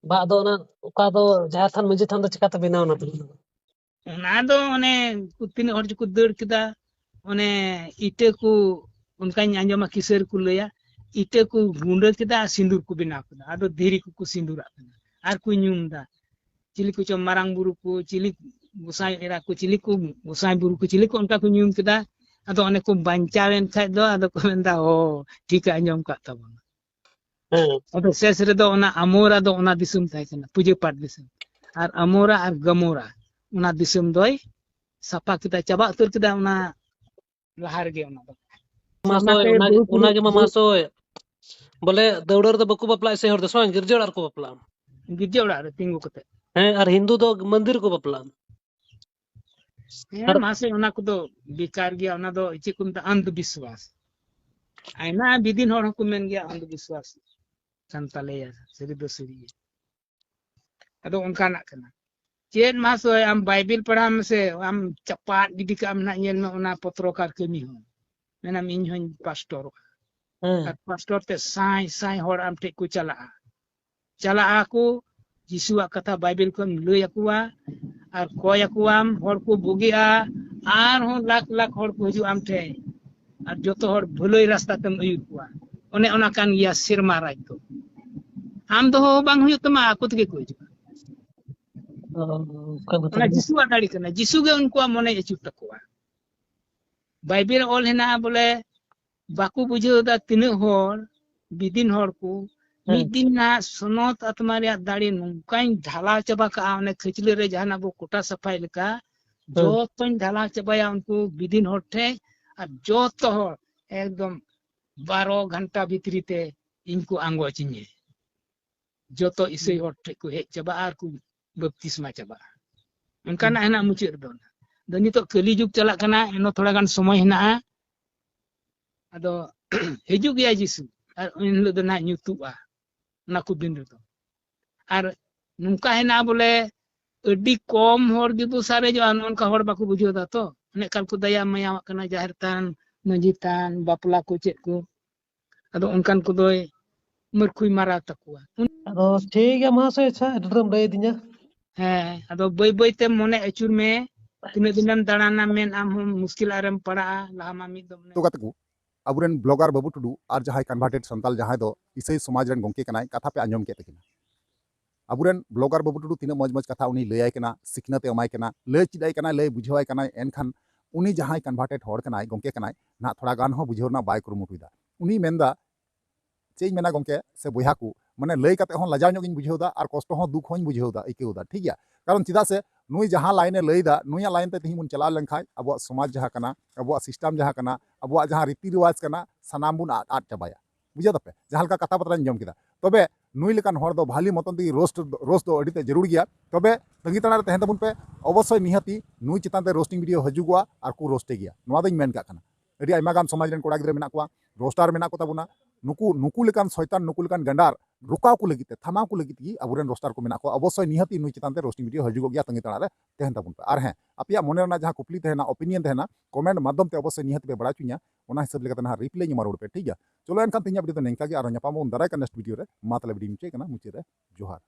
ᱵᱟ, ᱟᱫᱚ ᱚᱱᱟ ᱚᱠᱟ ᱫᱚ ᱡᱟᱦᱮᱨ ᱛᱷᱟᱱ ᱢᱟᱹᱡᱷᱤ ᱛᱷᱟᱱ ᱫᱚ ᱪᱤᱠᱟᱛᱮ ᱵᱮᱱᱟᱣ ᱮᱱᱟ ᱛᱚᱵᱮ? ᱚᱱᱟ ᱫᱚ ᱚᱱᱮ ᱛᱤᱱᱟᱹᱜ ᱦᱚᱲ ᱪᱚᱠᱚ ᱫᱟᱹᱲ ᱠᱮᱫᱟ, ᱚᱱᱮ ᱤᱴᱟᱹ ᱠᱚ, ᱚᱱᱠᱟᱧ ᱟᱸᱡᱚᱢᱟ ᱠᱤᱥᱟᱹᱨ ᱠᱚ ᱞᱟᱹᱭᱟ, ᱤᱴᱟᱹ ᱠᱚ ᱜᱩᱸᱰᱟᱹ ᱠᱮᱫᱟ ᱟᱨ ᱥᱤᱸᱫᱩᱨ ᱠᱚ ᱵᱮᱱᱟᱣ ᱠᱮᱫᱟ, ᱟᱫᱚ ᱫᱷᱤᱨᱤ ᱠᱚᱠᱚ ᱥᱤᱸᱫᱩᱨᱟᱜ ᱠᱟᱱᱟ ᱟᱨ ᱠᱚ ᱧᱩᱢ ᱫᱟ᱾ ᱪᱤᱞᱤ ᱠᱚᱪᱚ ᱢᱟᱨᱟᱝ ᱵᱩᱨᱩ ᱠᱚ, ᱪᱤᱞᱤ ᱜᱚᱸᱥᱟᱭ ᱮᱨᱟ ᱠᱚ, ᱪᱤᱞᱤ ᱠᱚ ᱜᱚᱸᱥᱟᱭ ᱵᱩᱨᱩ ᱠᱚ, ᱪᱤᱞᱤ ᱠᱚ ᱚᱱᱠᱟ ᱠᱚ ᱧᱩᱢ ᱠᱮᱫᱟ᱾ ᱟᱫᱚ ᱚᱱᱮ ᱠᱚ ᱵᱟᱧᱪᱟᱣ ᱮᱱ ᱠᱷᱟᱡ ᱫᱚ ᱟᱫᱚ ᱠᱚ ᱢᱮᱱᱫᱟ, ᱚ, ᱴᱷᱤᱠ ᱮ ᱟᱸᱡᱚᱢ ᱠᱟᱜ ᱛᱟᱵᱚᱱᱟ᱾ ᱦᱮᱸ᱾ ᱟᱫᱚ ᱥᱮᱥ ᱨᱮᱫᱚ ᱚᱱᱟ ᱟᱢᱳᱨᱟ ᱫᱚ ᱚᱱᱟ ᱫᱤᱥᱚᱢ ᱛᱟᱦᱮᱸ ᱠᱟᱱᱟ, ᱯᱩᱡᱟᱹ ᱯᱟᱴ ᱫᱤᱥᱚᱢ᱾ ᱟᱨ ᱟᱢᱳᱨᱟ ᱟᱨ ᱜᱟᱢᱳᱨᱟ ᱚᱱᱟ ᱫᱤᱥᱚᱢ ᱫᱚᱭ ᱥᱟᱯᱷᱟ ᱠᱮᱫᱟ, ᱪᱟᱵᱟ ᱩᱛᱟᱹᱨ ᱠᱮᱫᱟ ᱚᱱᱟ ᱞᱟᱦᱟ ᱨᱮᱜᱮ ᱚᱱᱟ ᱫᱚ᱾ ᱢᱟᱥᱚᱭ, ᱚᱱᱟᱛᱮ ᱚᱱᱟᱜᱮ, ᱵᱩᱨᱩ ᱠᱚᱨᱮ ᱚᱱᱟᱜᱮ ᱢᱟ ᱢᱟᱥᱚᱭ᱾ ᱵᱚᱞᱮ ᱫᱟᱹᱣᱲᱟᱹ ᱨᱮᱫᱚ ᱵᱟᱠᱚ ᱵᱟᱯᱞᱟᱜᱼᱟ ᱥᱮ ᱦᱚᱲ ᱫᱚ, ᱥᱮ ᱵᱟᱝ? ᱜᱤᱨᱡᱟᱹ ᱚᱲᱟᱜ ᱨᱮᱠᱚ ᱵᱟᱯᱞᱟᱜᱼᱟ᱾ ᱜᱤᱨᱡᱟᱹ ᱚᱲᱟᱜ ᱨᱮ ᱛᱤᱸᱜᱩ ᱠᱟᱛᱮ᱾ ᱦᱮᱸ, ᱟᱨ ᱦᱤᱱᱫᱩ ᱫᱚ ᱢᱚᱱᱫᱤᱨ ᱨᱮᱠᱚ ᱵᱟᱯᱞᱟᱜᱼᱟ᱾ ᱦᱮᱸ, ᱟᱨ ᱢᱟᱥᱮ, ᱚᱱᱟ ᱠᱚᱫᱚ ᱵᱮᱠᱟᱨ ᱜᱮᱭᱟ, ᱚᱱᱟ ᱫᱚ ᱪᱮᱫ ᱠᱚ ᱢᱮᱛᱟᱜᱼᱟ, ᱚᱱᱫᱷ ᱵᱤᱥᱣᱟᱥ᱾ ᱟᱭᱢᱟ ᱵᱤᱫᱤᱱ ᱦᱚᱲ ᱦᱚᱸᱠᱚ ᱢᱮᱱ ᱜᱮᱭᱟ ᱚᱱᱫᱷ ᱵᱤᱥᱣᱟᱥ ᱠᱟᱱ ᱛᱟᱞᱮᱭᱟ, ᱥᱟᱹᱨᱤ ᱫᱚ ᱥᱟᱹᱨᱤ ᱜᱮ᱾ ᱟᱫᱚ ᱚᱱᱠᱟᱱᱟᱜ ᱠᱟᱱᱟ᱾ ᱪᱮᱫ ᱢᱟᱥᱮ, ᱟᱢ ᱵᱟᱭᱵᱮᱞ ᱯᱟᱲᱦᱟᱣ ᱢᱮᱥᱮ, ᱟᱢ ᱪᱟᱯᱟᱫ ᱜᱤᱰᱤ ᱠᱟᱜ ᱟᱢ ᱱᱟᱜ, ᱧᱮᱞ ᱢᱮ ᱚᱱᱟ ᱯᱚᱛᱨᱚᱠᱟᱨ ᱠᱟᱹᱢᱤ ᱦᱚᱸ᱾ ᱢᱮᱱᱟᱢ, "ᱤᱧ ᱦᱚᱧ ᱯᱟᱥᱴᱚᱨᱚᱜᱼᱟ᱾" ᱦᱮᱸ᱾ ᱟᱨ ᱯᱟᱥᱴᱚᱨ ᱛᱮ ᱥᱟᱭ ᱥᱟᱭ ᱦᱚᱲ ᱟᱢ ᱴᱷᱮᱡ ᱠᱚ ᱪᱟᱞᱟᱜᱼᱟ᱾ ᱪᱟᱞᱟᱜ ᱟᱠᱚ, ᱡᱤᱥᱩᱣᱟᱜ ᱠᱟᱛᱷᱟ ᱵᱟᱭᱵᱮᱞ ᱠᱷᱚᱱ ᱞᱟᱹᱭ ᱟᱠᱚᱣᱟ, ᱟᱨ ᱠᱚᱭ ᱟᱠᱚᱣᱟᱢ, ᱦᱚᱲ ᱠᱚ ᱵᱩᱜᱤᱜᱼᱟ, ᱟᱨᱦᱚᱸ ᱞᱟᱠᱷ ᱞᱟᱠᱷ ᱦᱚᱲ ᱠᱚ ᱦᱤᱡᱩᱜᱼᱟ ᱟᱢ ᱴᱷᱮᱱ, ᱟᱨ ᱡᱚᱛᱚ ᱦᱚᱲ ᱵᱷᱟᱹᱞᱟᱹᱭ ᱨᱟᱥᱛᱟ ᱛᱮᱢ ᱟᱹᱭᱩᱨ ᱠᱚᱣᱟ᱾ ᱚᱱᱮ ᱚᱱᱟ ᱠᱟᱱ ᱜᱮᱭᱟ ᱥᱮᱨᱢᱟ ᱨᱟᱡᱽ ᱫᱚ᱾ ᱟᱢ ᱫᱚᱦᱚ ᱵᱟᱝ ᱦᱩᱭᱩᱜ ᱛᱟᱢᱟ, ᱟᱠᱚ ᱛᱮᱜᱮ ᱠᱚ ᱦᱤᱡᱩᱜᱼᱟ᱾ ᱚ, ᱚᱱᱠᱟᱱ ᱠᱟᱛᱷᱟ ᱚᱱᱟ ᱠᱟᱱᱟ᱾ ᱡᱤᱥᱩᱣᱟᱜ ᱫᱟᱲᱮ ᱠᱟᱱᱟ, ᱡᱤᱥᱩ ᱜᱮ ᱩᱱᱠᱩᱣᱟᱜ ᱢᱚᱱᱮᱭ ᱟᱹᱪᱩᱨ ᱛᱟᱠᱚᱣᱟ᱾ ᱵᱟᱭᱵᱮᱞ ᱨᱮ ᱚᱞ ᱦᱮᱱᱟᱜᱼᱟ ᱵᱚᱞᱮ, ᱵᱟᱠᱚ ᱵᱩᱡᱷᱟᱹᱣ ᱮᱫᱟ ᱛᱤᱱᱟᱹᱜ ᱦᱚᱲ, ᱵᱤᱫᱤᱱ ᱦᱚᱲ ᱠᱚ, ᱦᱮᱸ᱾ ᱢᱤᱫ ᱫᱤᱱ ᱱᱟᱜ ᱥᱚᱱᱚᱛ ᱟᱛᱢᱟ ᱨᱮᱭᱟᱜ ᱫᱟᱲᱮ ᱱᱚᱝᱠᱟᱧ ᱰᱷᱟᱞᱟᱣ ᱪᱟᱵᱟ ᱠᱟᱜᱼᱟ, ᱚᱱᱮ ᱠᱷᱟᱹᱪᱞᱟᱹᱜ ᱨᱮ ᱡᱟᱦᱟᱱᱟᱜ ᱵᱚ ᱠᱚᱴᱟ ᱥᱟᱯᱷᱟᱭ ᱞᱮᱠᱟ, ᱦᱮᱸ᱾ ᱡᱚᱛᱚᱧ ᱰᱷᱟᱞᱟᱣ ᱪᱟᱵᱟᱭᱟ ᱩᱱᱠᱩ ᱵᱤᱫᱤᱱ ᱦᱚᱲ ᱴᱷᱮᱡ, ᱟᱨ ᱡᱚᱛᱚ ᱦᱚᱲ ᱮᱠᱫᱚᱢ ᱵᱟᱨᱚ ᱜᱷᱚᱱᱴᱟ ᱵᱷᱤᱛᱨᱤ ᱛᱮ ᱤᱧ ᱠᱚ ᱟᱸᱜᱚᱪ ᱤᱧᱟᱹ᱾ ᱡᱚᱛᱚ ᱤᱥᱟᱹᱭ ᱦᱩᱸ᱾ ᱦᱚᱲ ᱴᱷᱮᱡ ᱠᱚ ᱦᱮᱡ ᱪᱟᱵᱟᱜᱼᱟ ᱟᱨ ᱠᱚ ᱵᱟᱯᱛᱤᱥᱢᱟ ᱪᱟᱵᱟᱜᱼᱟ᱾ ᱚᱱᱠᱟᱱᱟᱜ ᱦᱩᱸ᱾ ᱦᱮᱱᱟᱜ ᱢᱩᱪᱟᱹᱫ ᱨᱮᱫᱚ᱾ ᱟᱫᱚ ᱱᱤᱛᱚᱜ ᱠᱟᱹᱞᱤ ᱡᱩᱜᱽ ᱪᱟᱞᱟᱜ ᱠᱟᱱᱟ, ᱮᱱᱦᱚᱸ ᱛᱷᱚᱲᱟ ᱜᱟᱱ ᱥᱚᱢᱚᱭ ᱦᱮᱱᱟᱜᱼᱟ᱾ ᱟᱫᱚ ᱦᱤᱡᱩᱜ ᱜᱮᱭᱟ ᱡᱤᱥᱩ, ᱟᱨ ᱩᱱ ᱦᱤᱞᱳᱜ ᱫᱚ ᱱᱟᱦᱟᱜ ᱧᱩᱛᱩᱜᱼᱟ ᱚᱱᱟ ᱠᱚ ᱫᱤᱱ ᱨᱮᱫᱚ᱾ ᱟᱨ ᱱᱚᱝᱠᱟ ᱦᱮᱱᱟᱜᱼᱟ ᱵᱚᱞᱮ, ᱟᱹᱰᱤ ᱠᱚᱢ ᱦᱚᱲ ᱜᱮᱵᱚ ᱥᱟᱨᱮᱡᱚᱜᱼᱟ, ᱱᱚᱜᱼᱚ ᱱᱚᱝᱠᱟ ᱦᱚᱲ ᱵᱟᱠᱚ ᱵᱩᱡᱷᱟᱹᱣ ᱫᱟ ᱛᱚ᱾ ᱚᱱᱮ ᱮᱠᱟᱞ ᱠᱚ ᱫᱟᱭᱟ ᱢᱟᱭᱟᱣᱟᱜ ᱠᱟᱱᱟ, ᱡᱟᱦᱮᱨ ᱛᱷᱟᱱ, ᱢᱟᱹᱡᱷᱤ ᱛᱷᱟᱱ, ᱵᱟᱯᱞᱟ ᱠᱚ, ᱪᱮᱫ ᱠᱚ᱾ ᱟᱫᱚ ᱚᱱᱠᱟᱱ ᱠᱚᱫᱚᱭ ᱢᱟᱹᱨᱠᱷᱩᱭ ᱢᱟᱨᱟᱣ ᱛᱟᱠᱚᱣᱟ᱾ ᱟᱫᱚ ᱴᱷᱤᱠ ᱜᱮᱭᱟ ᱢᱟᱦᱟᱥᱚᱭ, ᱟᱪᱪᱷᱟ, ᱟᱹᱰᱤ ᱰᱷᱮᱨᱮᱢ ᱞᱟᱹᱭ ᱟᱹᱫᱤᱧᱟ᱾ ᱦᱮᱸ, ᱟᱫᱚ ᱵᱟᱹᱭ ᱵᱟᱹᱭ ᱛᱮ ᱢᱚᱱᱮ ᱟᱹᱪᱩᱨ ᱢᱮ, ᱛᱤᱱᱟᱹᱜ ᱫᱤᱱᱮᱢ ᱫᱟᱬᱟᱱᱟ, ᱢᱮᱱ ᱟᱢ ᱦᱚᱸ ᱢᱩᱥᱠᱤᱞ ᱟᱨᱮᱢ ᱯᱟᱲᱟᱜᱼᱟ, ᱞᱟᱦᱟ ᱢᱟ ᱢᱤᱫ ᱫᱚᱢ ᱛᱚ ᱜᱟᱛᱮ ᱠᱚ, ᱟᱵᱚᱨᱮᱱ blogger ᱵᱟᱹᱵᱩ ᱴᱩᱰᱩ ᱟᱨ ᱡᱟᱦᱟᱸᱭ converted ᱥᱟᱱᱛᱟᱞ, ᱡᱟᱦᱟᱸᱭ ᱫᱚ ᱤᱥᱟᱹᱭ ᱥᱚᱢᱟᱡᱽ ᱨᱮᱱ ᱜᱚᱢᱠᱮ ᱠᱟᱱᱟᱭ, ᱠᱟᱛᱷᱟ ᱯᱮ ᱟᱸᱡᱚᱢ ᱠᱮᱫ ᱛᱟᱹᱠᱤᱱᱟ᱾ ᱟᱵᱚᱨᱮᱱ blogger ᱵᱟᱹᱵᱩ ᱴᱩᱰᱩ ᱛᱤᱱᱟᱹᱜ ᱢᱚᱡᱽ ᱢᱚᱡᱽ ᱠᱟᱛᱷᱟ ᱩᱱᱤ ᱞᱟᱹᱭᱟᱭ ᱠᱟᱱᱟ, ᱥᱤᱠᱷᱱᱟᱹᱛ ᱮ ᱮᱢᱟᱭ ᱠᱟᱱᱟ, ᱞᱟᱹᱭ ᱪᱮᱫ ᱟᱭ ᱠᱟᱱᱟ, ᱞᱟᱹᱭ ᱵᱩᱡᱷᱟᱹᱣᱟᱭ ᱠᱟᱱᱟᱭ, ᱮᱱᱠᱷᱟᱱ ᱩᱱᱤ ᱡᱟᱦᱟᱸᱭ converted ᱦᱚᱲ ᱠᱟᱱᱟᱭ, ᱜᱚᱢᱠᱮ ᱠᱟᱱᱟᱭ, ᱱᱟᱦᱟᱜ ᱛᱷᱚᱲᱟ ᱜᱟᱱ ᱦᱚᱸ ᱵᱩᱡᱷᱟᱹᱣ ᱨᱮᱱᱟᱜ ᱵᱟᱭ ᱠᱩᱨᱩᱢᱩᱴᱩᱭᱮᱫᱟ᱾ ᱩᱱᱤᱭ ᱢᱮᱱᱫᱟ, ᱪᱮᱫ ᱤᱧ ᱢᱮᱱᱟ ᱜᱚᱢᱠᱮ ᱥᱮ ᱵᱚᱭᱦᱟ ᱠᱚ, ᱢᱟᱱᱮ ᱞᱟᱹᱭ ᱠᱟᱛᱮ ᱦᱚᱸ ᱞᱟᱡᱟᱣ ᱧᱚᱜ ᱤᱧ ᱵᱩᱡᱷᱟᱹᱣ ᱮᱫᱟ ᱟᱨ ᱠᱚᱥᱴᱚ ᱦᱚᱸ, ᱫᱩᱠ ᱦᱚᱸᱧ ᱵᱩᱡᱷᱟᱹᱣ ᱮᱫᱟ, ᱟᱹᱭᱠᱟᱹᱣ ᱮᱫᱟ, ᱴᱷᱤᱠ ᱜᱮᱭᱟ? ᱠᱟᱨᱚᱱ ᱪᱮᱫᱟᱜ ᱥᱮ ᱱᱩᱭ ᱡᱟᱦᱟᱸ line ᱮ ᱞᱟᱹᱭ ᱮᱫᱟ, ᱱᱩᱭᱟᱜ line ᱛᱮ ᱛᱮᱦᱮᱧ ᱵᱚᱱ ᱪᱟᱞᱟᱣ ᱞᱮᱱᱠᱷᱟᱱ ᱟᱵᱚᱣᱟᱜ ᱥᱚᱢᱟᱡᱽ ᱡᱟᱦᱟᱸ ᱠᱟᱱᱟ, ᱟᱵᱚᱣᱟᱜ ᱡᱟᱦᱟᱸ ᱨᱤᱛᱤ ᱨᱮᱣᱟᱡᱽ ᱠᱟᱱᱟ, ᱥᱟᱱᱟᱢ ᱵᱚᱱ ᱟᱫ, ᱟᱫ ᱪᱟᱵᱟᱭᱟ᱾ ᱵᱩᱡᱷᱟᱹᱣ ᱫᱟᱯᱮ? ᱡᱟᱦᱟᱸ ᱞᱮᱠᱟ ᱠᱟᱛᱷᱟ ᱵᱟᱛᱨᱟᱧ ᱟᱸᱡᱚᱢ ᱠᱮᱫᱟ᱾ ᱛᱚᱵᱮ ᱱᱩᱭ ᱞᱮᱠᱟᱱ ᱦᱚᱲ ᱫᱚ ᱵᱷᱟᱞᱤ ᱢᱚᱛᱚᱱ ᱛᱮᱜᱮ ᱨᱳᱥᱴ ᱨᱳᱥᱴ ᱫᱚ ᱟᱹᱰᱤ ᱛᱮ ᱡᱟᱹᱨᱩᱲ ᱜᱮᱭᱟ᱾ ᱛᱚᱵᱮ ᱛᱟᱺᱜᱤ ᱛᱟᱲᱟ ᱨᱮ ᱛᱟᱦᱮᱱ ᱛᱟᱵᱚᱱ ᱯᱮ᱾ ᱚᱵᱚᱥᱥᱳᱭ ᱱᱤᱦᱟᱹᱛᱤ ᱱᱩᱭ ᱪᱮᱛᱟᱱ ᱛᱮ ᱨᱳᱥᱴᱤᱝ ᱵᱷᱤᱰᱤᱭᱳ ᱦᱤᱡᱩᱜᱚᱜᱼᱟ ᱟᱨ ᱠᱚ ᱨᱳᱥᱴᱮ ᱜᱮᱭᱟ, ᱱᱚᱣᱟ ᱫᱚᱧ ᱢᱮᱱ ᱠᱟᱜ ᱠᱟᱱᱟ᱾ ᱟᱹᱰᱤ ᱟᱭᱢᱟ ᱜᱟᱱ ᱥᱚᱢᱟᱡᱽ ᱨᱮᱱ ᱠᱚᱲᱟ ᱜᱤᱫᱽᱨᱟᱹ ᱢᱮᱱᱟᱜ ᱠᱚᱣᱟ, ᱨᱳᱥᱴᱟᱨ ᱢᱮᱱᱟᱜ ᱠᱚ ᱛᱟᱵᱚᱱᱟ᱾ ᱱᱩᱠᱩ ᱱᱩᱠᱩ ᱞᱮᱠᱟᱱ ᱥᱚᱭᱛᱟᱱ, ᱱᱩᱠᱩ ᱞᱮᱠᱟᱱ ᱜᱟᱸᱰᱟᱨ ᱨᱚᱠᱟᱣ ᱠᱚ ᱞᱟᱹᱜᱤᱫ ᱛᱮ, ᱛᱷᱟᱢᱟᱣ ᱠᱚ ᱞᱟᱹᱜᱤᱫ ᱛᱮᱜᱮ ᱟᱵᱚᱨᱮᱱ ᱨᱳᱥᱴᱟᱨ ᱠᱚ ᱢᱮᱱᱟᱜ ᱠᱚᱣᱟ᱾ ᱚᱵᱚᱥᱥᱳᱭ ᱱᱤᱦᱟᱹᱛᱤ ᱱᱩᱭ ᱪᱮᱛᱟᱱ ᱛᱮ ᱨᱳᱥᱴᱤᱝ ᱵᱷᱤᱰᱤᱭᱳ ᱦᱤᱡᱩᱜᱚᱜ ᱜᱮᱭᱟ, ᱛᱟᱺᱜᱤ ᱛᱟᱲᱟ ᱨᱮ ᱛᱟᱦᱮᱱ ᱛᱟᱵᱚᱱ ᱯᱮ᱾ ᱟᱨ ᱦᱮᱸ, ᱟᱯᱮᱭᱟᱜ ᱢᱚᱱᱮ ᱨᱮᱱᱟᱜ ᱡᱟᱦᱟᱸ ᱠᱩᱠᱞᱤ ᱛᱟᱦᱮᱱᱟ, ᱚᱯᱤᱱᱤᱭᱚᱱ ᱛᱟᱦᱮᱱᱟ, ᱠᱚᱢᱮᱱᱴ ᱢᱟᱫᱽᱫᱷᱚᱢ ᱛᱮ ᱚᱵᱚᱥᱥᱳᱭ ᱱᱤᱦᱟᱹᱛ ᱯᱮ ᱵᱟᱲᱟᱭ ᱦᱚᱪᱚᱧᱟ᱾ ᱚᱱᱟ ᱦᱤᱥᱟᱹᱵ ᱞᱮᱠᱟᱛᱮ ᱱᱟᱦᱟᱜ ᱨᱤᱯᱞᱟᱭ ᱤᱧ ᱮᱢᱟ ᱨᱩᱣᱟᱹᱲ ᱯᱮ, ᱴᱷᱤᱠ ᱜᱮᱭᱟ? ᱪᱚᱞᱚ ᱮᱱᱠᱷᱟᱱ ᱛᱮᱦᱮᱧᱟᱜ ᱵᱷᱤᱰᱤᱭᱳ ᱫᱚ ᱱᱤᱝᱠᱟ ᱜᱮ, ᱟᱨᱚ ᱧᱟᱯᱟᱢ ᱵᱚᱱ ᱫᱟᱨᱟᱭ ᱠᱟᱱ ᱱᱮᱠᱥᱴ ᱵᱷᱤᱰᱤᱭᱳ ᱨᱮ᱾ ᱢᱟ ᱛᱟᱦᱞᱮ ᱵᱷᱤᱰᱤᱭᱳᱧ ᱢᱩᱪᱟᱹᱫ ᱠᱟᱱᱟ, ᱢᱩᱪᱟᱹᱫ ᱨᱮ ᱡᱚᱦᱟᱨ᱾